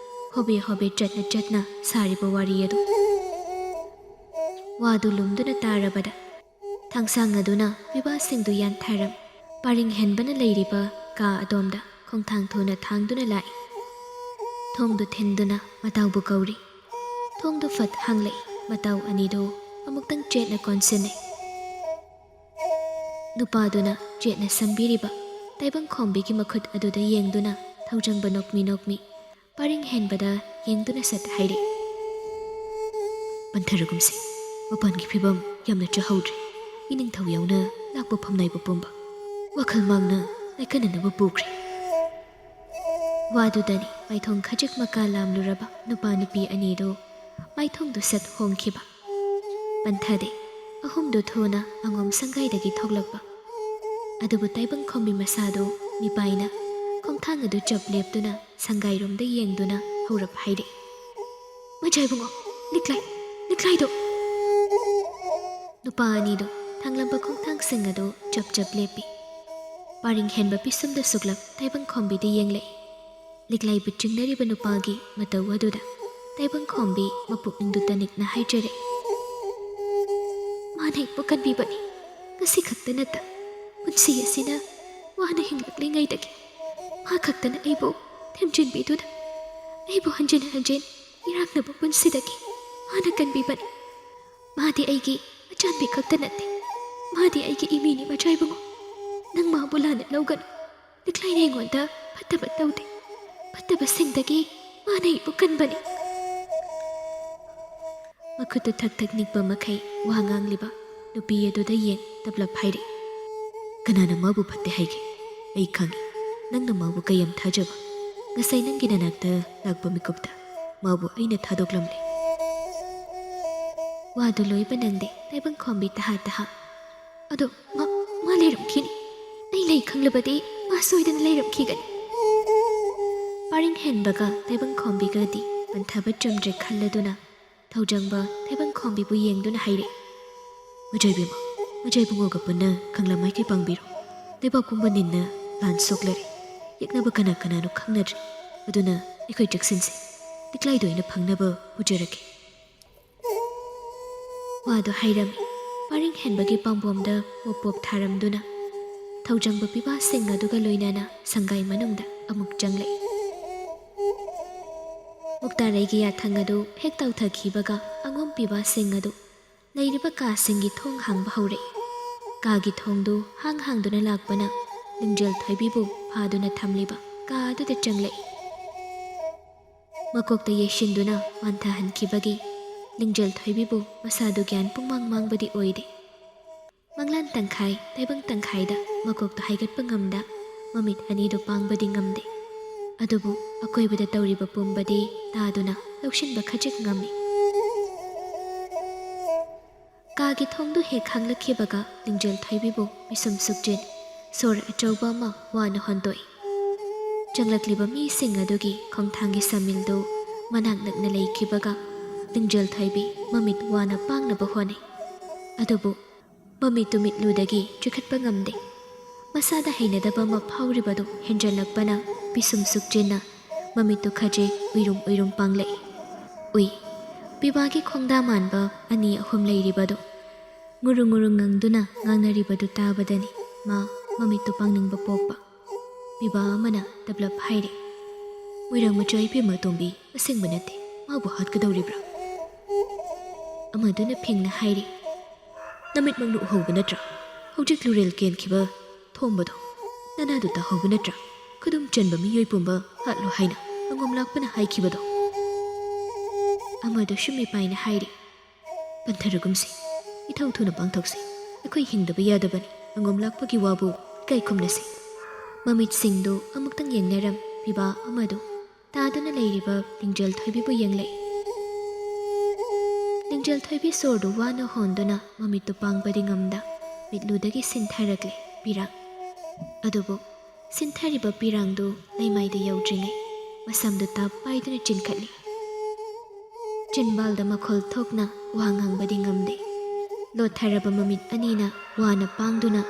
ꯍꯣꯕꯦ ꯍꯣꯕꯦ ꯆꯠꯅ ꯆꯠꯅ ꯁꯥꯔꯤꯕ ꯋꯥꯔꯤ ꯑꯗꯨ꯫ ꯋꯥꯗꯨ ꯂꯨꯝꯗꯨꯅ ꯇꯥꯔꯕꯗ ꯊꯥꯡꯁꯥꯡ ꯑꯗꯨꯅ ꯄꯤꯕꯥꯁꯤꯡꯗꯨ ꯌꯥꯟꯊꯔꯝ ꯄꯥꯔꯤꯡ ꯍꯦꯟꯕꯅ ꯂꯩꯔꯤꯕ ꯀꯥ ꯑꯗꯣꯝꯗ ꯈꯣꯡꯊꯥꯡ ꯊꯨꯅ ꯊꯥꯡꯗꯨꯅ ꯂꯥꯛꯏ꯫ ꯊꯣꯡꯗꯨ ꯊꯤꯟꯗꯨꯅ ꯃꯇꯥꯎꯕꯨ ꯀꯧꯔꯤ꯫ ꯊꯣꯡꯗꯨ ꯐꯠ ꯍꯥꯡꯂꯛꯏ꯫ ꯃꯇꯥꯎ ꯑꯅꯤꯗꯨ ꯑꯃꯨꯛꯇꯪ ꯆꯦꯠꯅ ꯀꯣꯟꯁꯤꯟꯅꯩ꯫ ꯅꯨꯄꯥꯗꯨꯅ ꯆꯦꯠꯅ ꯁꯝꯕꯤꯔꯤꯕ ꯇꯥꯏꯕꯪꯈꯣꯝꯕꯤꯒꯤ ꯃꯈꯨꯠ ꯑꯗꯨꯗ ꯌꯦꯡꯗꯨꯅ ꯊꯧꯖꯪꯕ ꯅꯣꯛꯃꯤ ꯅꯣꯛꯃꯤ ꯄꯥꯔꯤꯡ ꯍꯦꯟꯕꯗ ꯌꯦꯡꯗꯨꯅ ꯁꯠ ꯍꯥꯏꯔꯛꯏ, "ꯄꯟꯊꯔꯒꯨꯝꯁꯤ꯫ ꯃꯄꯥꯟꯒꯤ ꯐꯤꯕꯝ ꯌꯥꯝꯅ ꯆꯥꯍꯧꯗ꯭ꯔꯦ꯫ ꯏꯅꯤꯡꯊꯧ ꯌꯥꯎꯅ ꯂꯥꯛꯄ ꯐꯝꯅꯥꯏꯕ ꯄꯨꯝꯕ ꯋꯥꯈꯜ ꯃꯥꯡꯅ ꯂꯥꯏꯀꯠꯅꯅꯕ ꯄꯨꯈ꯭ꯔꯦ꯫" ꯋꯥꯗꯨꯗꯅꯤ ꯃꯥꯏꯊꯣꯡ ꯈꯖꯤꯛ ꯃꯀꯥ ꯂꯥꯝꯂꯨꯔꯕ ꯅꯨꯄꯥ ꯅꯨꯄꯤ ꯑꯅꯤꯗꯨ ꯃꯥꯏꯊꯣꯡꯗꯨ ꯁꯠ ꯍꯣꯡꯈꯤꯕ꯫ ꯄꯟꯊꯗꯦ꯫ ꯑꯍꯨꯝꯗꯨ ꯊꯨꯅ ꯑꯉꯣꯝ ꯁꯪꯒꯥꯏꯗꯒꯤ ꯊꯣꯛꯂꯛꯄ꯫ ꯑꯗꯨꯕꯨ ꯇꯥꯏꯕꯪꯈꯣꯝꯕꯤ ꯃꯁꯥꯗꯨ ꯃꯤꯄꯥꯏꯅ ꯈꯣꯡꯊꯥꯡ ꯑꯗꯨ ꯆꯞ ꯂꯦꯞꯇꯨꯅ ꯁꯪꯒꯥꯏꯔꯣꯝꯗ ꯌꯦꯡꯗꯨꯅ ꯍꯧꯔꯞ ꯍꯥꯏꯔꯛꯏ, "ꯃꯖꯥ ꯏꯕꯨꯡꯉꯣ, ꯂꯤꯛꯂꯥꯏ, ꯂꯤꯛꯂꯥꯏꯗꯣ!" ꯅꯨꯄꯥ ꯑꯅꯤꯗꯨ ꯊꯥꯡꯂꯝꯕ ꯈꯣꯡꯊꯥꯡꯁꯤꯡ ꯑꯗꯨ ꯆꯞ ꯆꯞ ꯂꯦꯞꯄꯤ꯫ ꯄꯥꯔꯤꯡ ꯍꯦꯟꯕ ꯄꯤꯁꯨꯝꯗ ꯁꯨꯛꯂꯞ ꯇꯥꯏꯕꯪꯈꯣꯝꯕꯤꯗ ꯌꯦꯡꯂꯛꯏ꯫ ꯂꯤꯛꯂꯥꯏꯕꯨ ꯆꯤꯡꯅꯔꯤꯕ ꯅꯨꯄꯥꯒꯤ ꯃꯇꯧ ꯑꯗꯨꯗ꯫ ꯇꯥꯏꯕꯪꯈꯣꯝꯕꯤ ꯃꯄꯨꯛꯅꯤꯡꯗꯨ ꯇꯅꯤꯛꯅ ꯍꯥꯏꯖꯔꯛꯏ꯫ ꯃꯥꯅ ꯑꯩꯕꯨ ꯀꯟꯕꯤꯕꯅꯤ꯫ ꯉꯁꯤ ꯈꯛꯇ ꯅꯠꯇ, ꯄꯨꯟꯁꯤ ꯑꯁꯤꯅ ꯋꯥꯅ ꯍꯤꯡꯂꯛꯂꯤꯉꯩꯗꯒꯤ ꯃꯥ ꯈꯛꯇꯅ ꯑꯩꯕꯨ ꯊꯦꯝꯖꯤꯟꯕꯤꯗꯨꯅ, ꯑꯩꯕꯨ ꯍꯟꯖꯤꯟ ꯍꯟꯖꯤꯟ ꯏꯔꯥꯛꯅꯕ ꯄꯨꯟꯁꯤꯗꯒꯤ ꯃꯥꯅ ꯀꯟꯕꯤꯕꯅꯤ꯫ ꯃꯥꯗꯤ ꯑꯩꯒꯤ ꯃꯆꯥꯟꯕꯤ ꯈꯛꯇ ꯅꯠꯇꯦ, ꯃꯥꯗꯤ ꯑꯩꯒꯤ ꯏꯃꯤꯅꯤ ꯃꯆꯥ ꯏꯕꯨꯡꯉꯣ꯫ ꯅꯪ ꯃꯥꯕꯨ ꯂꯥꯟꯅ ꯂꯧꯒꯅꯨ꯫ ꯂꯤꯛꯂꯥꯏꯅ ꯑꯩꯉꯣꯟꯗ ꯐꯠꯇꯕ ꯇꯧꯗꯦ꯫ ꯐꯠꯇꯕꯁꯤꯡꯗꯒꯤ ꯃꯥꯅ ꯑꯩꯕꯨ ꯀꯟꯕꯅꯤ꯫ ꯃꯈꯨꯠꯇꯨ ꯊꯛ ꯊꯛ ꯅꯤꯛꯄ ꯃꯈꯩ ꯋꯥ ꯉꯥꯡꯂꯤꯕ ꯅꯨꯄꯤ ꯑꯗꯨꯗ ꯌꯦꯡ ꯇꯞꯂꯞ ꯍꯥꯏꯔꯛꯏ꯫ "ꯀꯅꯥꯅ ꯃꯥꯕꯨ ꯐꯠꯇꯦ ꯍꯥꯏꯒꯦ? ꯑꯩ ꯈꯪꯏ, ꯅꯪꯅ ꯃꯥꯕꯨ ꯀꯌꯥꯝ ꯊꯥꯖꯕ꯫ ꯉꯁꯥꯏ ꯅꯪꯒꯤ ꯅꯅꯥꯛꯇ ꯂꯥꯛꯄ ꯃꯤꯀꯨꯞꯇ ꯃꯥꯕꯨ ꯑꯩꯅ ꯊꯥꯗꯣꯛꯂꯝꯂꯦ꯫" ꯋꯥꯗꯨ ꯂꯣꯏꯕ ꯅꯪꯗꯦ, ꯇꯥꯏꯕꯪꯈꯣꯝꯕꯤ ꯇꯍꯥ ꯇꯍꯥ꯫ "ꯑꯗꯣ ꯃꯥ, ꯃꯥ ꯂꯩꯔꯝꯈꯤꯅꯤ꯫ ꯑꯩ ꯂꯩ ꯈꯪꯂꯕꯗꯤ ꯃꯥ ꯁꯣꯏꯗꯅ ꯂꯩꯔꯝꯈꯤꯒꯅꯤ꯫" ꯄꯔꯤꯡ ꯍꯦꯟꯕꯒ ꯇꯥꯏꯕꯪꯈꯣꯝꯕꯤꯒꯗꯤ ꯄꯟꯊꯕ ꯆꯨꯝꯗ꯭ꯔꯦ ꯈꯜꯂꯗꯨꯅ ꯊꯧꯖꯪꯕ ꯇꯥꯏꯕꯪꯈꯣꯝꯕꯤꯕꯨ ꯌꯦꯡꯗꯨꯅ ꯍꯥꯏꯔꯛꯏ꯫ "ꯃꯆꯥꯏꯕꯦꯝꯃ, ꯃꯆꯥꯏꯕꯨꯡꯉꯣꯒ ꯄꯨꯟꯅ ꯀꯪꯂꯥ ꯃꯥꯏꯀꯩ ꯄꯥꯡꯕꯤꯔꯣ꯫ ꯂꯩꯕꯥꯛ ꯄꯨꯝꯕ ꯅꯤꯟꯅ ꯂꯥꯟ ꯁꯣꯛꯂꯔꯦ꯫ ꯌꯦꯛꯅꯕ ꯀꯅꯥ ꯀꯅꯥꯅꯣ ꯈꯪꯅꯗ꯭ꯔꯦ꯫ ꯑꯗꯨꯅ ꯑꯩꯈꯣꯏ ꯆꯦꯛꯁꯤꯟꯁꯤ꯫ ꯂꯤꯛꯂꯥꯏꯗ ꯑꯣꯏꯅ ꯐꯪꯅꯕ ꯄꯨꯖꯔꯛꯀꯦ꯫" ꯋꯥꯗꯨ ꯍꯥꯏꯔꯝꯃꯤ꯫ ꯄꯔꯤꯡ ꯍꯦꯟꯕꯒꯤ ꯄꯥꯝꯕꯣꯝꯗ ꯄꯣꯞ ꯄꯣꯞ ꯊꯥꯔꯝꯗꯨꯅ ꯊꯧꯖꯪꯕ ꯄꯤꯕꯥꯁꯤꯡ ꯑꯗꯨꯒ ꯂꯣꯏꯅꯅ ꯁꯪꯒꯥꯏ ꯃꯅꯨꯡꯗ ꯑꯃꯨꯛ ꯆꯪꯂꯛꯏ꯫ ꯃꯨꯛꯇꯥꯔꯩꯒꯤ ꯌꯥꯊꯪ ꯑꯗꯨ ꯍꯦꯛ ꯇꯧꯊꯈꯤꯕꯒ ꯑꯉꯣꯝ ꯄꯤꯕꯥꯁꯤꯡ ꯑꯗꯨ ꯂꯩꯔꯤꯕ ꯀꯥꯁꯤꯡꯒꯤ ꯊꯣꯡ ꯍꯥꯡꯕ ꯍꯧꯔꯛꯏ꯫ ꯀꯥꯒꯤ ꯊꯣꯡꯗꯨ ꯍꯥꯡ ꯍꯥꯡꯗꯨꯅ ꯂꯥꯛꯄꯅ ꯂꯤꯡꯖꯦꯜ ꯊꯣꯏꯕꯤꯕꯨ ꯐꯥꯗꯨꯅ ꯊꯝꯂꯤꯕ ꯀꯥ ꯑꯗꯨꯗ ꯆꯪꯂꯛꯏ꯫ ꯃꯀꯣꯛꯇ ꯌꯩꯁꯤꯟꯗꯨꯅ ꯋꯥꯟꯊꯍꯟꯈꯤꯕꯒꯤ ꯂꯤꯡꯖꯦꯜ ꯊꯣꯏꯕꯤꯕꯨ ꯃꯁꯥꯗꯨ ꯒ꯭ꯌꯥꯟ ꯄꯨꯡꯃꯥꯡ ꯃꯥꯡꯕꯗꯤ ꯑꯣꯏꯗꯦ꯫ ꯃꯪꯂꯥꯟ ꯇꯪꯈꯥꯏ, ꯇꯥꯏꯕꯪ ꯇꯪꯈꯥꯏꯗ ꯃꯀꯣꯛꯇ ꯍꯥꯏꯒꯠꯄ ꯉꯝꯗ, ꯃꯃꯤꯠ ꯑꯅꯤꯗꯨ ꯄꯥꯡꯕꯗꯤ ꯉꯝꯗꯦ꯫ ꯑꯗꯨꯕꯨ ꯑꯀꯣꯏꯕꯗ ꯇꯧꯔꯤꯕ ꯄꯨꯝꯕꯗꯤ ꯇꯥꯗꯨꯅ ꯂꯧꯁꯤꯟꯕ ꯈꯖꯤꯛ ꯉꯝꯃꯤ꯫ ꯀꯥꯒꯤ ꯊꯣꯡꯗꯨ ꯍꯦꯛ ꯍꯥꯡꯂꯛꯈꯤꯕꯒ ꯂꯤꯡꯖꯦꯜ ꯊꯣꯏꯕꯤꯕꯨ ꯄꯤꯁꯨꯝ ꯁꯨꯛꯆꯤꯟ ꯁꯣꯔ ꯑꯆꯧꯕ ꯑꯃ ꯋꯥꯅ ꯍꯣꯟꯗꯣꯛꯏ꯫ ꯆꯪꯂꯛꯂꯤꯕ ꯃꯤꯁꯤꯡ ꯑꯗꯨꯒꯤ ꯈꯣꯡꯊꯥꯡꯒꯤ ꯁꯃꯤꯜꯗꯨ ꯃꯅꯥꯛ ꯅꯛꯅ ꯂꯩꯈꯤꯕꯒ ꯂꯤꯡꯖꯦꯜ ꯊꯣꯏꯕꯤ ꯃꯃꯤꯠ ꯋꯥꯅ ꯄꯥꯡꯅꯕ ꯍꯣꯠꯅꯩ꯫ ꯑꯗꯨꯕꯨ ꯃꯃꯤꯠꯇꯨ ꯃꯤꯠꯂꯨꯗꯒꯤ ꯆꯤꯈꯠꯄ ꯉꯝꯗꯦ꯫ ꯃꯁꯥꯗ ꯍꯩꯅꯗꯕ ꯑꯃ ꯐꯥꯎꯔꯤꯕꯗꯨ ꯍꯦꯟꯖꯜꯂꯛꯄꯅ ꯄꯤꯁꯨꯝ ꯁꯨꯛꯆꯤꯟꯅ ꯃꯃꯤꯠꯇꯨ ꯈꯖꯤꯛ ꯎꯏꯔꯨꯝ ꯎꯏꯔꯨꯝ ꯄꯥꯡꯂꯛꯏ꯫ ꯎꯏ꯫ ꯄꯤꯕꯥꯒꯤ ꯈꯣꯡꯗꯥ ꯃꯥꯟꯕ ꯑꯅꯤ ꯑꯍꯨꯝ ꯂꯩꯔꯤꯕꯗꯨ ꯉꯨꯔꯨ ꯉꯨꯔꯨ ꯉꯪꯗꯨꯅ ꯉꯥꯡꯅꯔꯤꯕꯗꯨ ꯇꯥꯕꯗꯅꯤ ꯃꯥ ꯃꯃꯤꯠꯇꯨ ꯄꯥꯡꯅꯤꯡꯕ ꯄꯣꯛꯄ꯫ ꯄꯤꯕꯥ ꯑꯃꯅ ꯇꯞꯂꯞ ꯍꯥꯏꯔꯦ, "ꯃꯣꯏꯔꯥꯡ ꯃꯆꯥ ꯏꯕꯦꯝꯃ ꯇꯣꯝꯕꯤ ꯑꯁꯦꯡꯕ ꯅꯠꯇꯦ, ꯃꯥꯕꯨ ꯍꯥꯠꯀꯗꯧꯔꯤꯕ꯭ꯔꯥ?" ꯑꯃꯗꯨꯅ ꯐꯤꯡꯅ ꯍꯥꯏꯔꯦ, "ꯅꯃꯤꯠꯃꯛꯅ ꯎꯍꯧꯕ ꯅꯠꯇ꯭ꯔꯥ? ꯍꯧꯖꯤꯛ ꯂꯨꯔꯦꯜ ꯀꯦꯟꯈꯤꯕ ꯊꯣꯝꯕꯗꯣ ꯅꯅꯥꯗꯨ ꯇꯥꯍꯧꯕ ꯅꯠꯇ꯭ꯔꯥ? ꯈꯨꯗꯨꯝ ꯆꯟꯕ ꯃꯤꯑꯣꯏ ꯄꯨꯝꯕ ꯍꯥꯠꯂꯣ ꯍꯥꯏꯅ ꯑꯉꯣꯝ ꯂꯥꯛꯄꯅ ꯍꯥꯏꯈꯤꯕꯗꯣ?" ꯑꯃꯗꯨꯁꯨ ꯃꯤꯄꯥꯏꯅ ꯍꯥꯏꯔꯤ, "ꯄꯟꯊꯔꯒꯨꯝꯁꯤ, ꯏꯊꯧ ꯊꯨꯅ ꯄꯥꯡꯊꯣꯛꯁꯤ꯫ ꯑꯩꯈꯣꯏ ꯍꯤꯡꯗꯕ ꯌꯥꯗꯕꯅꯤ꯫ ꯑꯉꯣꯝ ꯂꯥꯛꯄꯒꯤ ꯋꯥꯕꯨ ꯏꯀꯥꯏ ꯈꯨꯝꯅꯁꯤ꯫" ꯃꯃꯤꯠꯁꯤꯡꯗꯨ ꯑꯃꯨꯛꯇꯪ ꯌꯦꯡꯅꯔꯝ ꯄꯤꯕꯥ ꯑꯃꯗꯨ ꯇꯥꯗꯨꯅ ꯂꯩꯔꯤꯕ ꯂꯤꯡꯖꯦꯜ ꯊꯣꯏꯕꯤꯕꯨ ꯌꯦꯡꯂꯛꯏ꯫ ꯂꯤꯡꯖꯦꯜ ꯊꯣꯏꯕꯤ ꯁꯣꯔꯗꯨ ꯋꯥꯅ ꯍꯣꯟꯗꯨꯅ ꯃꯃꯤꯠꯇꯨ ꯄꯥꯡꯕꯗꯤ ꯉꯝꯗ ꯃꯤꯠꯂꯨꯗꯒꯤ ꯁꯤꯟꯊꯔꯛꯂꯦ ꯄꯤꯔꯥꯡ꯫ ꯑꯗꯨꯕꯨ ꯁꯤꯟꯊꯔꯤꯕ ꯄꯤꯔꯥꯡꯗꯨ ꯂꯩꯃꯥꯏꯗ ꯌꯧꯗ꯭ꯔꯤꯉꯩ ꯃꯁꯝꯗꯨ ꯇꯥꯞ ꯄꯥꯏꯗꯨꯅ ꯆꯤꯟꯈꯠꯂꯤ꯫ ꯆꯤꯟꯕꯥꯜꯗ ꯃꯈꯣꯜ ꯊꯣꯛꯅ ꯋꯥ ꯉꯥꯡꯕꯗꯤ ꯉꯝꯗꯦ꯫ ꯂꯣꯠꯊꯔꯕ ꯃꯃꯤꯠ ꯑꯅꯤꯅ ꯋꯥꯅ ꯄꯥꯡꯗꯨꯅ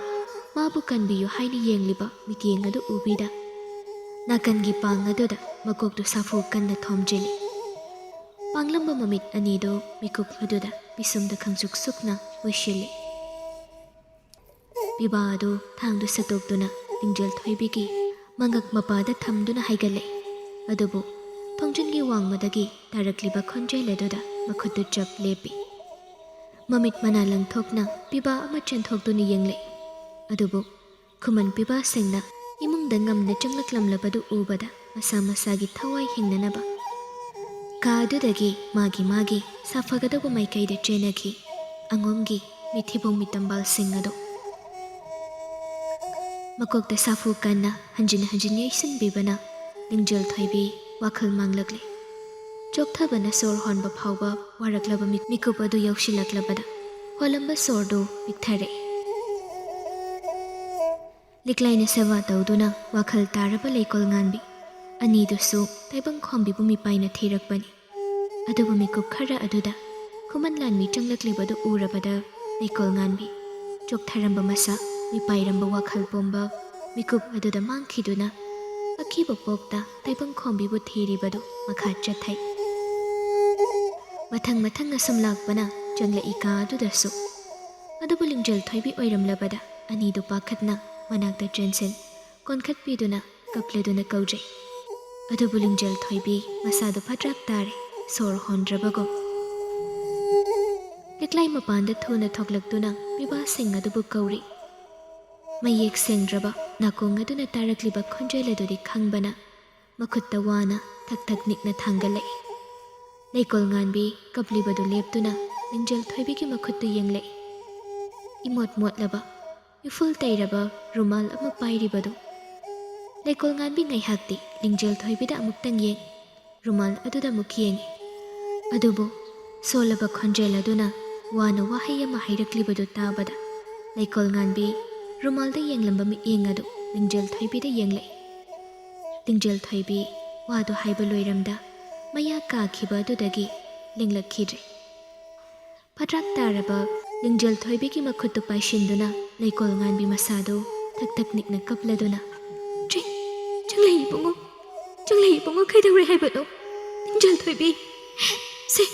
ꯃꯥꯕꯨ ꯀꯟꯕꯤꯌꯨ ꯍꯥꯏꯅ ꯌꯦꯡꯂꯤꯕ ꯃꯤꯠꯌꯦꯡ ꯑꯗꯨ ꯎꯕꯤꯗ ꯅꯥꯀꯟꯒꯤ ꯄꯥꯡ ꯑꯗꯨꯗ ꯃꯀꯣꯛꯇꯨ ꯁꯥꯐꯨ ꯀꯟꯅ ꯊꯣꯝꯖꯤꯜꯂꯤ꯫ ꯄꯥꯡꯂꯝꯕ ꯃꯃꯤꯠ ꯑꯅꯤꯗꯨ ꯃꯤꯀꯨꯞ ꯑꯗꯨꯗ ꯄꯤꯁꯨꯝꯗ ꯈꯪꯁꯨꯛ ꯁꯨꯛꯅ ꯃꯨꯁꯤꯜꯂꯤ꯫ ꯄꯤꯕꯥ ꯑꯗꯨ ꯊꯥꯡꯗꯨ ꯁꯠꯇꯣꯛꯇꯨꯅ ꯂꯤꯡꯖꯦꯜ ꯊꯣꯏꯕꯤꯒꯤ ꯃꯉꯛ ꯃꯄꯥꯗ ꯊꯝꯗꯨꯅ ꯍꯥꯏꯒꯠꯂꯛꯏ꯫ ꯑꯗꯨꯕꯨ ꯊꯣꯡꯖꯤꯟꯒꯤ ꯋꯥꯡꯃꯗꯒꯤ ꯇꯥꯔꯛꯂꯤꯕ ꯈꯣꯟꯖꯦꯜ ꯑꯗꯨꯗ ꯃꯈꯨꯠꯇꯨ ꯆꯞ ꯂꯦꯞꯄꯤ꯫ ꯃꯃꯤꯠ ꯃꯅꯥ ꯂꯪꯊꯣꯛꯅ ꯄꯤꯕꯥ ꯑꯃ ꯆꯦꯟꯊꯣꯛꯇꯨꯅ ꯌꯦꯡꯂꯛꯏ꯫ ꯑꯗꯨꯕꯨ ꯈꯨꯃꯟ ꯄꯤꯕꯥꯁꯤꯡꯅ ꯏꯃꯨꯡꯗ ꯉꯝꯅ ꯆꯪꯂꯛꯂꯝꯂꯕꯗꯨ ꯎꯕꯗ ꯃꯁꯥ ꯃꯁꯥꯒꯤ ꯊꯋꯥꯏ ꯍꯤꯡꯅꯅꯕ ꯀꯥ ꯑꯗꯨꯗꯒꯤ ꯃꯥꯒꯤ ꯃꯥꯒꯤ ꯁꯥꯐꯒꯗꯧꯕ ꯃꯥꯏꯀꯩꯗ ꯆꯦꯟꯅꯈꯤ꯫ ꯑꯉꯣꯝꯒꯤ ꯃꯤꯊꯤꯕꯣꯡ ꯃꯤꯇꯝꯕꯥꯜꯁꯤꯡ ꯑꯗꯨ ꯃꯀꯣꯛꯇ ꯁꯥꯐꯨ ꯀꯟꯅ ꯍꯟꯖꯤꯟ ꯍꯟꯖꯤꯟ ꯌꯩꯁꯤꯟꯕꯤꯕꯅ ꯂꯤꯡꯖꯦꯜ ꯊꯣꯏꯕꯤ ꯋꯥꯈꯜ ꯃꯥꯡꯂꯛꯂꯦ꯫ ꯆꯣꯛꯊꯕꯅ ꯁꯣꯔ ꯍꯣꯟꯕ ꯐꯥꯎꯕ ꯋꯥꯔꯛꯂꯕ ꯃꯤꯛ-, ꯃꯤꯀꯨꯞ ꯑꯗꯨ ꯌꯧꯁꯤꯜꯂꯛꯂꯕꯗ ꯍꯣꯜꯂꯝꯕ ꯁꯣꯔꯗꯨ ꯄꯤꯛꯊꯔꯛꯏ꯫ ꯂꯤꯛꯂꯥꯏꯅ ꯁꯦꯕꯥ ꯇꯧꯗꯨꯅ ꯋꯥꯈꯜ ꯇꯥꯔꯕ ꯂꯩꯀꯣꯜ ꯉꯥꯟꯕꯤ ꯑꯅꯤꯗꯨꯁꯨ ꯇꯥꯏꯕꯪ ꯈꯣꯝꯕꯤꯕꯨ ꯃꯤꯄꯥꯏꯅ ꯊꯤꯔꯛꯄꯅꯤ꯫ ꯑꯗꯨꯕꯨ ꯃꯤꯀꯨꯞ ꯈꯔ ꯑꯗꯨꯗ ꯈꯨꯃꯟ ꯂꯥꯟꯃꯤ ꯆꯪꯂꯛꯂꯤꯕꯗꯨ ꯎꯔꯕꯗ ꯂꯩꯀꯣꯜ ꯉꯥꯟꯕꯤ ꯆꯣꯛꯊꯔꯝꯕ ꯃꯁꯥ, ꯃꯤꯄꯥꯏꯔꯝꯕ ꯋꯥꯈꯜ ꯄꯨꯝꯕ ꯃꯤꯀꯨꯞ ꯑꯗꯨꯗ ꯃꯥꯡꯈꯤꯗꯨꯅ ꯑꯀꯤꯕ ꯄꯣꯛꯇ ꯇꯥꯏꯕꯪ ꯈꯣꯝꯕꯤꯕꯨ ꯊꯤꯔꯤꯕꯗꯨ ꯃꯈꯥ ꯆꯠꯊꯩ꯫ ꯃꯊꯪ ꯃꯊꯪ ꯑꯁꯨꯝ ꯂꯥꯛꯄꯅ ꯆꯪꯂꯛꯏ ꯀꯥ ꯑꯗꯨꯗꯁꯨ꯫ ꯑꯗꯨꯕꯨ ꯂꯤꯡꯖꯦꯜ ꯊꯣꯏꯕꯤ ꯑꯣꯏꯔꯝꯂꯕꯗ ꯑꯅꯤꯗꯨ ꯄꯥꯈꯠꯅ ꯃꯅꯥꯛꯇ ꯆꯦꯟꯁꯤꯟ ꯀꯣꯟꯈꯠꯄꯤꯗꯨꯅ ꯀꯞꯂꯗꯨꯅ ꯀꯧꯖꯩ꯫ ꯑꯗꯨꯕꯨ ꯂꯤꯡꯖꯦꯜ ꯊꯣꯏꯕꯤ ꯃꯁꯥꯗꯨ ꯐꯠꯇ꯭ꯔꯥꯛ ꯇꯥꯔꯦ, ꯁꯣꯔ ꯍꯣꯟꯗ꯭ꯔꯕꯒꯨꯝ꯫ ꯂꯤꯛꯂꯥꯏ ꯃꯄꯥꯟꯗ ꯊꯨꯅ ꯊꯣꯛꯂꯛꯇꯨꯅ ꯄꯤꯕꯥꯁꯤꯡ ꯑꯗꯨꯕꯨ ꯀꯧꯔꯤ꯫ ꯃꯌꯦꯛ ꯁꯦꯡꯗ꯭ꯔꯕ ꯅꯥꯀꯣꯡ ꯑꯗꯨꯅ ꯇꯥꯔꯛꯂꯤꯕ ꯈꯣꯟꯖꯦꯜ ꯑꯗꯨꯗꯤ ꯈꯪꯕꯅ ꯃꯈꯨꯠꯇ ꯋꯥꯅ ꯊꯛ ꯊꯛ ꯅꯤꯛꯅ ꯊꯥꯡꯒꯠꯂꯛꯏ꯫ ꯂꯩꯀꯣꯜ ꯉꯥꯟꯕꯤ ꯀꯞꯂꯤꯕꯗꯨ ꯂꯦꯞꯇꯨꯅ ꯂꯤꯡꯖꯦꯜ ꯊꯣꯏꯕꯤꯒꯤ ꯃꯈꯨꯠꯇꯨ ꯌꯦꯡꯂꯛꯏ꯫ ꯏꯃꯣꯠ ꯃꯣꯠꯂꯕ, ꯏꯐꯨꯜ ꯇꯩꯔꯕ ꯔꯨꯃꯥꯜ ꯑꯃ ꯄꯥꯏꯔꯤꯕꯗꯨ꯫ ꯂꯩꯀꯣꯜ ꯉꯥꯟꯕꯤ ꯉꯥꯏꯍꯥꯛꯇꯤ ꯂꯤꯡꯖꯦꯜ ꯊꯣꯏꯕꯤꯗ ꯑꯃꯨꯛꯇꯪ ꯌꯦꯡ, ꯔꯨꯃꯥꯜ ꯑꯗꯨꯗ ꯑꯃꯨꯛ ꯌꯦꯡꯉꯤ꯫ ꯑꯗꯨꯕꯨ ꯁꯣꯜꯂꯕ ꯈꯣꯟꯖꯦꯜ ꯑꯗꯨꯅ ꯋꯥꯅ ꯋꯥꯍꯩ ꯑꯃ ꯍꯥꯏꯔꯛꯂꯤꯕꯗꯨ ꯇꯥꯕꯗ ꯂꯩꯀꯣꯜ ꯉꯥꯟꯕꯤ ꯔꯨꯃꯥꯜꯗ ꯌꯦꯡꯂꯝꯕ ꯃꯤꯠꯌꯦꯡ ꯑꯗꯨ ꯂꯤꯡꯖꯦꯜ ꯊꯣꯏꯕꯤꯗ ꯌꯦꯡꯂꯛꯏ꯫ ꯂꯤꯡꯖꯦꯜ ꯊꯣꯏꯕꯤ ꯋꯥꯗꯨ ꯍꯥꯏꯕ ꯂꯣꯏꯔꯝꯗ ꯃꯌꯥ ꯀꯥꯈꯤꯕ ꯑꯗꯨꯗꯒꯤ ꯂꯤꯡꯂꯛꯈꯤꯗ꯭ꯔꯦ꯫ ꯐꯠꯇ꯭ꯔꯥꯛ ꯇꯥꯔꯕ ꯂꯤꯡꯖꯦꯜ ꯊꯣꯏꯕꯤꯒꯤ ꯃꯈꯨꯠꯇꯨ ꯄꯥꯏꯁꯤꯟꯗꯨꯅ ꯂꯩꯀꯣꯜ ꯉꯥꯟꯕꯤ ꯃꯁꯥꯗꯨ ꯊꯛ ꯊꯛ ꯅꯤꯛꯅ ꯀꯞꯂꯗꯨꯅ, "ꯆꯦ, ꯆꯪꯂꯩ ꯏꯕꯨꯡꯉꯣ, ꯆꯪꯂꯩ ꯏꯕꯨꯡꯉꯣ, ꯀꯩꯗꯧꯔꯦ ꯍꯥꯏꯕꯅꯣ? ꯂꯤꯡꯖꯦꯜ ꯊꯣꯏꯕꯤ, ꯁꯦ,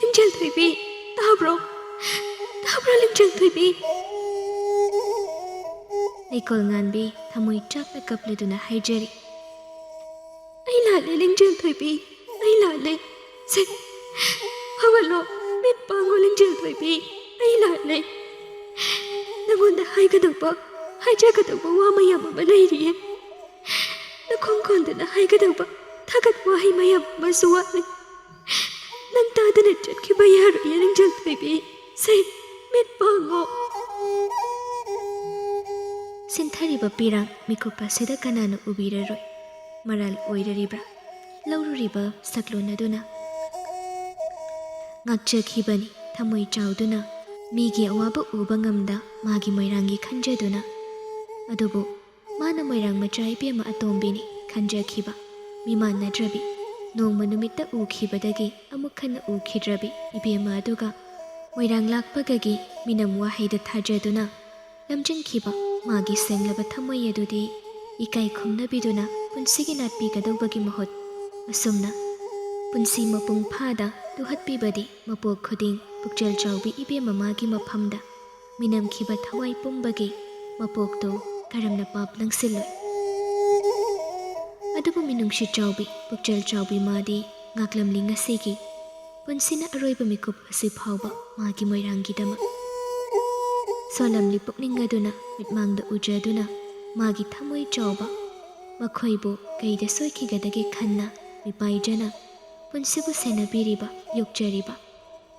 ꯂꯤꯡꯖꯦꯜ ꯊꯣꯏꯕꯤ, ꯇꯥꯕ꯭ꯔꯣ? ꯇꯥꯕ꯭ꯔꯣ ꯂꯤꯡꯖꯦꯜ ꯊꯣꯏꯕꯤ?" ꯂꯩꯀꯣꯜ ꯉꯥꯟꯕꯤ ꯊꯃꯣꯏ ꯆꯥꯛꯅ ꯀꯞꯂꯗꯨꯅ ꯍꯥꯏꯖꯔꯤ꯫ "ꯑꯩ ꯂꯥꯜꯂꯦ ꯂꯤꯡꯖꯦꯜ ꯊꯣꯏꯕꯤ, ꯑꯩ ꯂꯥꯜꯂꯦ꯫ ꯁꯦ, ꯍꯧꯒꯠꯂꯣ, ꯃꯤꯠ ꯄꯥꯡꯉꯣ ꯂꯤꯡꯖꯦꯜ ꯊꯣꯏꯕꯤ, ꯑꯩ ꯂꯥꯜꯂꯦ꯫ ꯅꯉꯣꯟꯗ ꯍꯥꯏꯒꯗꯧꯕ, ꯍꯥꯏꯖꯒꯗꯧꯕ ꯋꯥ ꯃꯌꯥꯝ ꯑꯃ ꯂꯩꯔꯤꯌꯦ꯫ ꯅꯈꯣꯡ ꯀꯣꯟꯗꯨꯅ ꯍꯥꯏꯒꯗꯧꯕ ꯊꯥꯒꯠ ꯋꯥꯍꯩ ꯃꯌꯥꯝ ꯑꯃꯁꯨ ꯋꯥꯠꯂꯤ꯫ ꯅꯪ ꯇꯥꯗꯅ ꯆꯠꯈꯤꯕ ꯌꯥꯔꯣꯏꯌꯦ ꯂꯤꯡꯖꯦꯜ ꯊꯣꯏꯕꯤ꯫ ꯁꯦ, ꯃꯤꯠ ꯄꯥꯡꯉꯣ꯫" ꯁꯤꯟꯊꯔꯤꯕ ꯄꯤꯔꯥꯡ ꯃꯤꯀꯨꯞ ꯑꯁꯤꯗ ꯀꯅꯥꯅ ꯎꯕꯤꯔꯔꯣꯏ? ꯃꯔꯥꯜ ꯑꯣꯏꯔꯔꯤꯕ꯭ꯔꯥ? ꯂꯧꯔꯨꯔꯤꯕ ꯁꯛꯂꯣꯟ ꯑꯗꯨꯅ ꯉꯥꯛꯆꯈꯤꯕꯅꯤ ꯊꯃꯣꯏ ꯆꯥꯎꯗꯨꯅ꯫ ꯃꯤꯒꯤ ꯑꯋꯥꯕ ꯎꯕ ꯉꯝꯗ ꯃꯥꯒꯤ ꯃꯣꯏꯔꯥꯡꯒꯤ ꯈꯟꯖꯗꯨꯅ꯫ ꯑꯗꯨꯕꯨ ꯃꯥꯅ ꯃꯣꯏꯔꯥꯡ ꯃꯆꯥ ꯏꯕꯦꯝꯃ ꯑꯇꯣꯝꯕꯤꯅꯤ ꯈꯟꯖꯈꯤꯕ ꯃꯤꯃꯥꯟꯅꯗ꯭ꯔꯕꯤ, ꯅꯣꯡꯃ ꯅꯨꯃꯤꯠꯇ ꯎꯈꯤꯕꯗꯒꯤ ꯑꯃꯨꯛ ꯍꯟꯅ ꯎꯈꯤꯗ꯭ꯔꯕꯤ ꯏꯕꯦꯝꯃ ꯑꯗꯨꯒ ꯃꯣꯏꯔꯥꯡ ꯂꯥꯛꯄꯒꯒꯤ ꯃꯤꯅꯝ ꯋꯥꯍꯩꯗ ꯊꯥꯖꯗꯨꯅ ꯂꯝꯖꯤꯡꯈꯤꯕ ꯃꯥꯒꯤ ꯁꯦꯡꯂꯕ ꯊꯃꯣꯏ ꯑꯗꯨꯗꯤ ꯏꯀꯥꯏ ꯈꯨꯝꯅꯕꯤꯗꯨꯅ ꯄꯨꯟꯁꯤꯒꯤ ꯅꯥꯠꯄꯤꯒꯗꯧꯕꯒꯤ ꯃꯍꯨꯠ ꯑꯁꯨꯝꯅ ꯄꯨꯟꯁꯤ ꯃꯄꯨꯡ ꯐꯥꯗ ꯇꯨꯍꯠꯄꯤꯕꯗꯤ ꯃꯄꯣꯛ ꯈꯨꯗꯤꯡ ꯄꯨꯛꯆꯦꯜ ꯆꯥꯎꯕꯤ ꯏꯕꯦꯝ ꯃꯃꯥꯒꯤ ꯃꯐꯝꯗ ꯃꯤꯅꯝꯈꯤꯕ ꯊꯋꯥꯏ ꯄꯨꯝꯕꯒꯤ ꯃꯄꯣꯛꯇꯨ ꯀꯔꯝꯅ ꯄꯥꯞ ꯂꯪꯁꯤꯜꯂꯣꯏ? ꯑꯗꯨꯕꯨ ꯃꯤꯅꯨꯡꯁꯤ ꯆꯥꯎꯕꯤ, ꯄꯨꯛꯆꯦꯜ ꯆꯥꯎꯕꯤ ꯃꯥꯗꯤ ꯉꯥꯛꯂꯝꯂꯤ ꯉꯁꯤꯒꯤ ꯄꯨꯟꯁꯤꯅ ꯑꯔꯣꯏꯕ ꯃꯤꯀꯨꯞ ꯑꯁꯤ ꯐꯥꯎꯕ ꯃꯥꯒꯤ ꯃꯣꯏꯔꯥꯡꯒꯤꯗꯃꯛ꯫ ꯁꯣꯜꯂꯝꯂꯤ ꯄꯨꯛꯅꯤꯡ ꯑꯗꯨꯅ ꯃꯤꯠꯃꯥꯡꯗ ꯎꯖꯗꯨꯅ ꯃꯥꯒꯤ ꯊꯃꯣꯏ ꯆꯥꯎꯕ ꯃꯈꯣꯏꯕꯨ ꯀꯩꯗ ꯁꯣꯏꯈꯤꯒꯗꯒꯦ ꯈꯟꯅ ꯃꯤꯄꯥꯏꯖꯅ ꯄꯨꯟꯁꯤꯕꯨ ꯁꯦꯟꯅꯕꯤꯔꯤꯕ, ꯌꯣꯛꯆꯔꯤꯕ,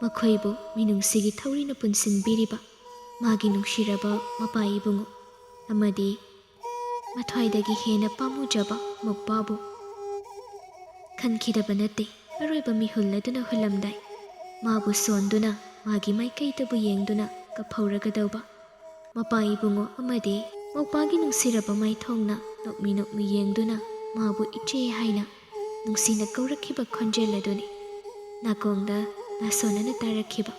ꯃꯈꯣꯏꯕꯨ ꯃꯤꯅꯨꯡꯁꯤꯒꯤ ꯊꯧꯔꯤꯅ ꯄꯨꯟꯁꯤꯟꯕꯤꯔꯤꯕ ꯃꯥꯒꯤ ꯅꯨꯡꯁꯤꯔꯕ ꯃꯄꯥ ꯏꯕꯨꯡꯉꯣ ꯑꯃꯗꯤ ꯃꯊ꯭ꯋꯥꯏꯗꯒꯤ ꯍꯦꯟꯅ ꯄꯥꯝꯃꯨꯖꯕ ꯃꯧꯄꯥꯕꯨ ꯈꯟꯈꯤꯗꯕ ꯅꯠꯇꯦ꯫ ꯑꯔꯣꯏꯕ ꯃꯤꯍꯨꯜ ꯑꯗꯨꯅ ꯍꯨꯜꯂꯝꯗꯥꯏ ꯃꯥꯕꯨ ꯁꯣꯟꯗꯨꯅ ꯃꯥꯒꯤ ꯃꯥꯏꯀꯩꯗꯕꯨ ꯌꯦꯡꯗꯨꯅ ꯀꯞꯍꯧꯔꯒꯗꯧꯕ ꯃꯄꯥ ꯏꯕꯨꯡꯉꯣ ꯑꯃꯗꯤ ꯃꯧꯄꯥꯒꯤ ꯅꯨꯡꯁꯤꯔꯕ ꯃꯥꯏꯊꯣꯡꯅ ꯅꯣꯛꯃꯤ ꯅꯣꯛꯃꯤ ꯌꯦꯡꯗꯨꯅ ꯃꯥꯕꯨ ꯏꯆꯦ ꯍꯥꯏꯅ ꯅꯨꯡꯁꯤꯅ ꯀꯧꯔꯛꯈꯤꯕ ꯈꯣꯟꯖꯦꯜ ꯑꯗꯨꯅꯤ ꯅꯥꯀꯣꯡꯗ ꯅꯥꯁꯣꯟꯅꯅ ꯇꯥꯔꯛꯈꯤꯕ,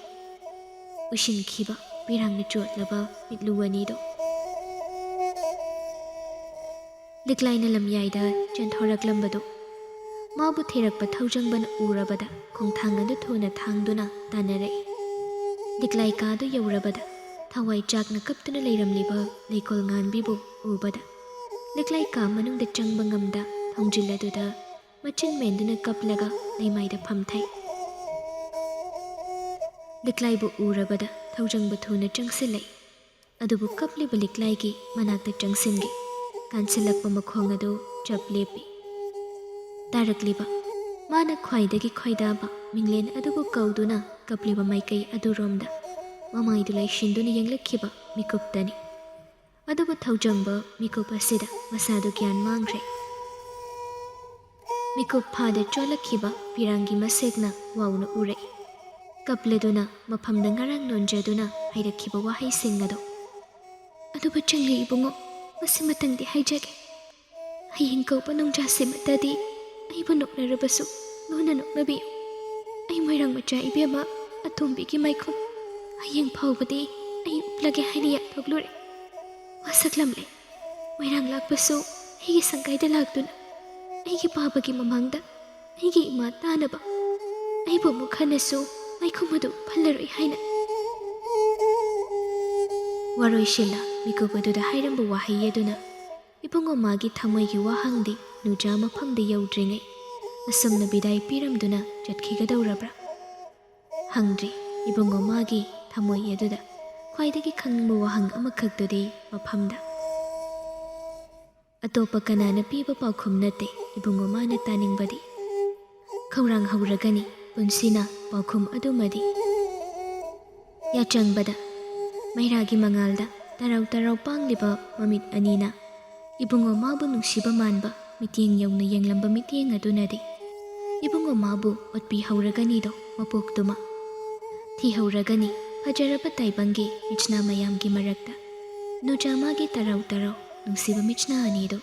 ꯎꯏꯁꯤꯟꯈꯤꯕ ꯄꯤꯔꯥꯡꯅ ꯆꯣꯠꯂꯕ ꯃꯤꯠꯂꯨ ꯑꯅꯤꯗꯣ꯫ ꯂꯤꯛꯂꯥꯏꯅ ꯂꯝꯌꯥꯏꯗ ꯆꯦꯟꯊꯣꯔꯛꯂꯝꯕꯗꯨ ꯃꯥꯕꯨ ꯊꯤꯔꯛꯄ ꯊꯧꯖꯪꯕꯅ ꯎꯔꯕꯗ ꯈꯣꯡꯊꯥꯡ ꯑꯗꯨ ꯊꯨꯅ ꯊꯥꯡꯗꯨꯅ ꯇꯥꯟꯅꯔꯛꯏ꯫ ꯂꯤꯛꯂꯥꯏ ꯀꯥꯗꯨ ꯌꯧꯔꯕꯗ ꯊꯋꯥꯏ ꯆꯥꯛꯅ ꯀꯞꯇꯨꯅ ꯂꯩꯔꯝꯂꯤꯕ ꯂꯩꯀꯣꯜ ꯉꯥꯟꯕꯤꯕꯨ ꯎꯕꯗ ꯂꯤꯛꯂꯥꯏ ꯀꯥ ꯃꯅꯨꯡꯗ ꯆꯪꯕ ꯉꯝꯗ ꯊꯣꯡꯖꯤꯜ ꯑꯗꯨꯗ ꯃꯆꯤꯟ ꯃꯦꯟꯗꯨꯅ ꯀꯞꯂꯒ ꯂꯩꯃꯥꯏꯗ ꯐꯝꯊꯩ꯫ ꯂꯤꯛꯂꯥꯏꯕꯨ ꯎꯔꯕꯗ ꯊꯧꯖꯪꯕ ꯊꯨꯅ ꯆꯪꯁꯤꯜꯂꯛꯏ꯫ ꯑꯗꯨꯕꯨ ꯀꯞꯂꯤꯕ ꯂꯤꯛꯂꯥꯏꯒꯤ ꯃꯅꯥꯛꯇ ꯆꯪꯁꯤꯟꯒꯦ ꯀꯥꯟꯁꯤꯜꯂꯛꯄ ꯃꯈꯣꯡ ꯑꯗꯨ ꯆꯞ ꯂꯦꯞꯄꯤ꯫ ꯇꯥꯔꯛꯂꯤꯕ ꯃꯥꯅ ꯈ꯭ꯋꯥꯏꯗꯒꯤ ꯈꯣꯏꯗꯥꯕ ꯃꯤꯡꯂꯦꯟ ꯑꯗꯨꯕꯨ ꯀꯧꯗꯨꯅ ꯀꯞꯂꯤꯕ ꯃꯥꯏꯀꯩ ꯑꯗꯨꯔꯣꯝꯗ ꯃꯃꯥꯏꯗꯨ ꯂꯩꯁꯤꯟꯗꯨꯅ ꯌꯦꯡꯂꯛꯈꯤꯕ ꯃꯤꯀꯨꯞꯇꯅꯤ꯫ ꯑꯗꯨꯕꯨ ꯊꯧꯖꯪꯕ ꯃꯤꯀꯨꯞ ꯑꯁꯤꯗ ꯃꯁꯥꯗꯨ ꯒ꯭ꯌꯥꯟ ꯃꯥꯡꯈ꯭ꯔꯦ꯫ ꯃꯤꯀꯨꯞ ꯐꯥꯗ ꯆꯣꯜꯂꯛꯈꯤꯕ ꯄꯤꯔꯥꯡꯒꯤ ꯃꯁꯦꯛꯅ ꯋꯥꯎꯅ ꯎꯔꯛꯏ꯫ ꯀꯞꯂꯗꯨꯅ ꯃꯐꯝꯗ ꯉꯔꯥꯡ ꯅꯣꯟꯖꯗꯨꯅ ꯍꯥꯏꯔꯛꯈꯤꯕ ꯋꯥꯍꯩꯁꯤꯡ ꯑꯗꯣ꯫ ꯑꯗꯨꯕꯨ ꯆꯪꯂꯤ ꯏꯕꯨꯡꯉꯣ, ꯃꯁꯤꯃꯇꯪꯗꯤ ꯍꯥꯏꯖꯒꯦ꯫ ꯍꯌꯦꯡ ꯀꯧꯕ ꯅꯣꯡꯖꯥꯁꯤꯃꯇꯗꯤ ꯑꯩꯕꯨ ꯅꯣꯛꯅꯔꯕꯁꯨ ꯂꯨꯅ ꯅꯣꯛꯅꯕꯤꯌꯨ꯫ ꯑꯩ ꯃꯣꯏꯔꯥꯡ ꯃꯆꯥ ꯏꯕꯦꯝꯃ ꯑꯇꯣꯝꯕꯤꯒꯤ ꯃꯥꯏꯈꯨꯝ ꯍꯌꯦꯡ ꯐꯥꯎꯕꯗꯤ ꯑꯩ ꯎꯞꯂꯒꯦ ꯍꯥꯏꯅ ꯌꯥꯊꯣꯛꯂꯨꯔꯦ꯫ ꯋꯥꯁꯛꯂꯝꯂꯦ꯫ ꯃꯣꯏꯔꯥꯡ ꯂꯥꯛꯄꯁꯨ ꯑꯩꯒꯤ ꯁꯪꯒꯥꯏꯗ ꯂꯥꯛꯇꯨꯅ ꯑꯩꯒꯤ ꯄꯥꯕꯒꯤ ꯃꯃꯥꯡꯗ ꯑꯩꯒꯤ ꯏꯃꯥ ꯇꯥꯅꯕ ꯑꯩꯕꯨ ꯑꯃꯨꯛ ꯍꯟꯅꯁꯨ ꯃꯩꯈꯨꯝ ꯑꯗꯨ ꯐꯜꯂꯔꯣꯏ ꯍꯥꯏꯅ꯫ ꯋꯥꯔꯣꯏꯁꯤꯜꯂ ꯃꯤꯀꯨꯞ ꯑꯗꯨꯗ ꯍꯥꯏꯔꯝꯕ ꯋꯥꯍꯩ ꯑꯗꯨꯅ ꯏꯕꯨꯡꯉꯣ ꯃꯥꯒꯤ ꯊꯃꯣꯏꯒꯤ ꯋꯥꯍꯪꯗꯤ ꯅꯨꯖꯥ ꯃꯐꯝꯗ ꯌꯧꯗ꯭ꯔꯤꯉꯩ ꯑꯁꯨꯝꯅ ꯕꯤꯗꯥꯏ ꯄꯤꯔꯝꯗꯨꯅ ꯆꯠꯈꯤꯒꯗꯧꯔꯕ꯭ꯔꯥ? ꯍꯪꯗ꯭ꯔꯤ꯫ ꯏꯕꯨꯡꯉꯣ ꯃꯥꯒꯤ ꯊꯃꯣꯏ ꯑꯗꯨꯗ ꯈ꯭ꯋꯥꯏꯗꯒꯤ ꯈꯪꯅꯤꯡꯕ ꯋꯥꯍꯪ ꯑꯃꯈꯛꯇꯨꯗꯤ ꯃꯐꯝꯗ꯫ ꯑꯇꯣꯞꯄ ꯀꯅꯥꯅ ꯄꯤꯕ ꯄꯥꯎꯈꯨꯝ ꯅꯠꯇꯦ ꯏꯕꯨꯡꯉꯣ ꯃꯥꯅ ꯇꯥꯅꯤꯡꯕꯗꯤ꯫ ꯈꯧꯔꯥꯡ ꯍꯧꯔꯒꯅꯤ ꯄꯨꯟꯁꯤꯅ ꯄꯥꯎꯈꯨꯝ ꯑꯗꯨꯃꯗꯤ꯫ ꯌꯥꯆꯪꯕꯗ ꯃꯩꯔꯥꯒꯤ ꯃꯉꯥꯜꯗ ꯇꯔꯥꯎ ꯇꯔꯥꯎ ꯄꯥꯡꯂꯤꯕ ꯃꯃꯤꯠ ꯑꯅꯤꯅ ꯏꯕꯨꯡꯉꯣ ꯃꯥꯕꯨ ꯅꯨꯡꯁꯤꯕ ꯃꯥꯟꯕ ꯃꯤꯠꯌꯦꯡ ꯌꯧꯅ ꯌꯦꯡꯂꯝꯕ ꯃꯤꯠꯌꯦꯡ ꯑꯗꯨꯅꯗꯤ ꯏꯕꯨꯡꯉꯣ ꯃꯥꯕꯨ ꯑꯣꯠꯄꯤꯍꯧꯔꯒꯅꯤꯗꯣ ꯃꯄꯣꯛꯇꯨꯃ꯫ ꯊꯤꯍꯧꯔꯒꯅꯤ ꯐꯖꯔꯕ ꯇꯥꯏꯕꯪꯒꯤ ꯃꯤꯠꯁꯅꯥ ꯃꯌꯥꯝꯒꯤ ꯃꯔꯛꯇ ꯅꯨꯖꯥ ꯃꯥꯒꯤ ꯇꯔꯥꯎ ꯇꯔꯥꯎ ꯅꯨꯡꯁꯤꯕ ꯃꯤꯠꯁꯅꯥ ꯑꯅꯤꯗꯣ꯫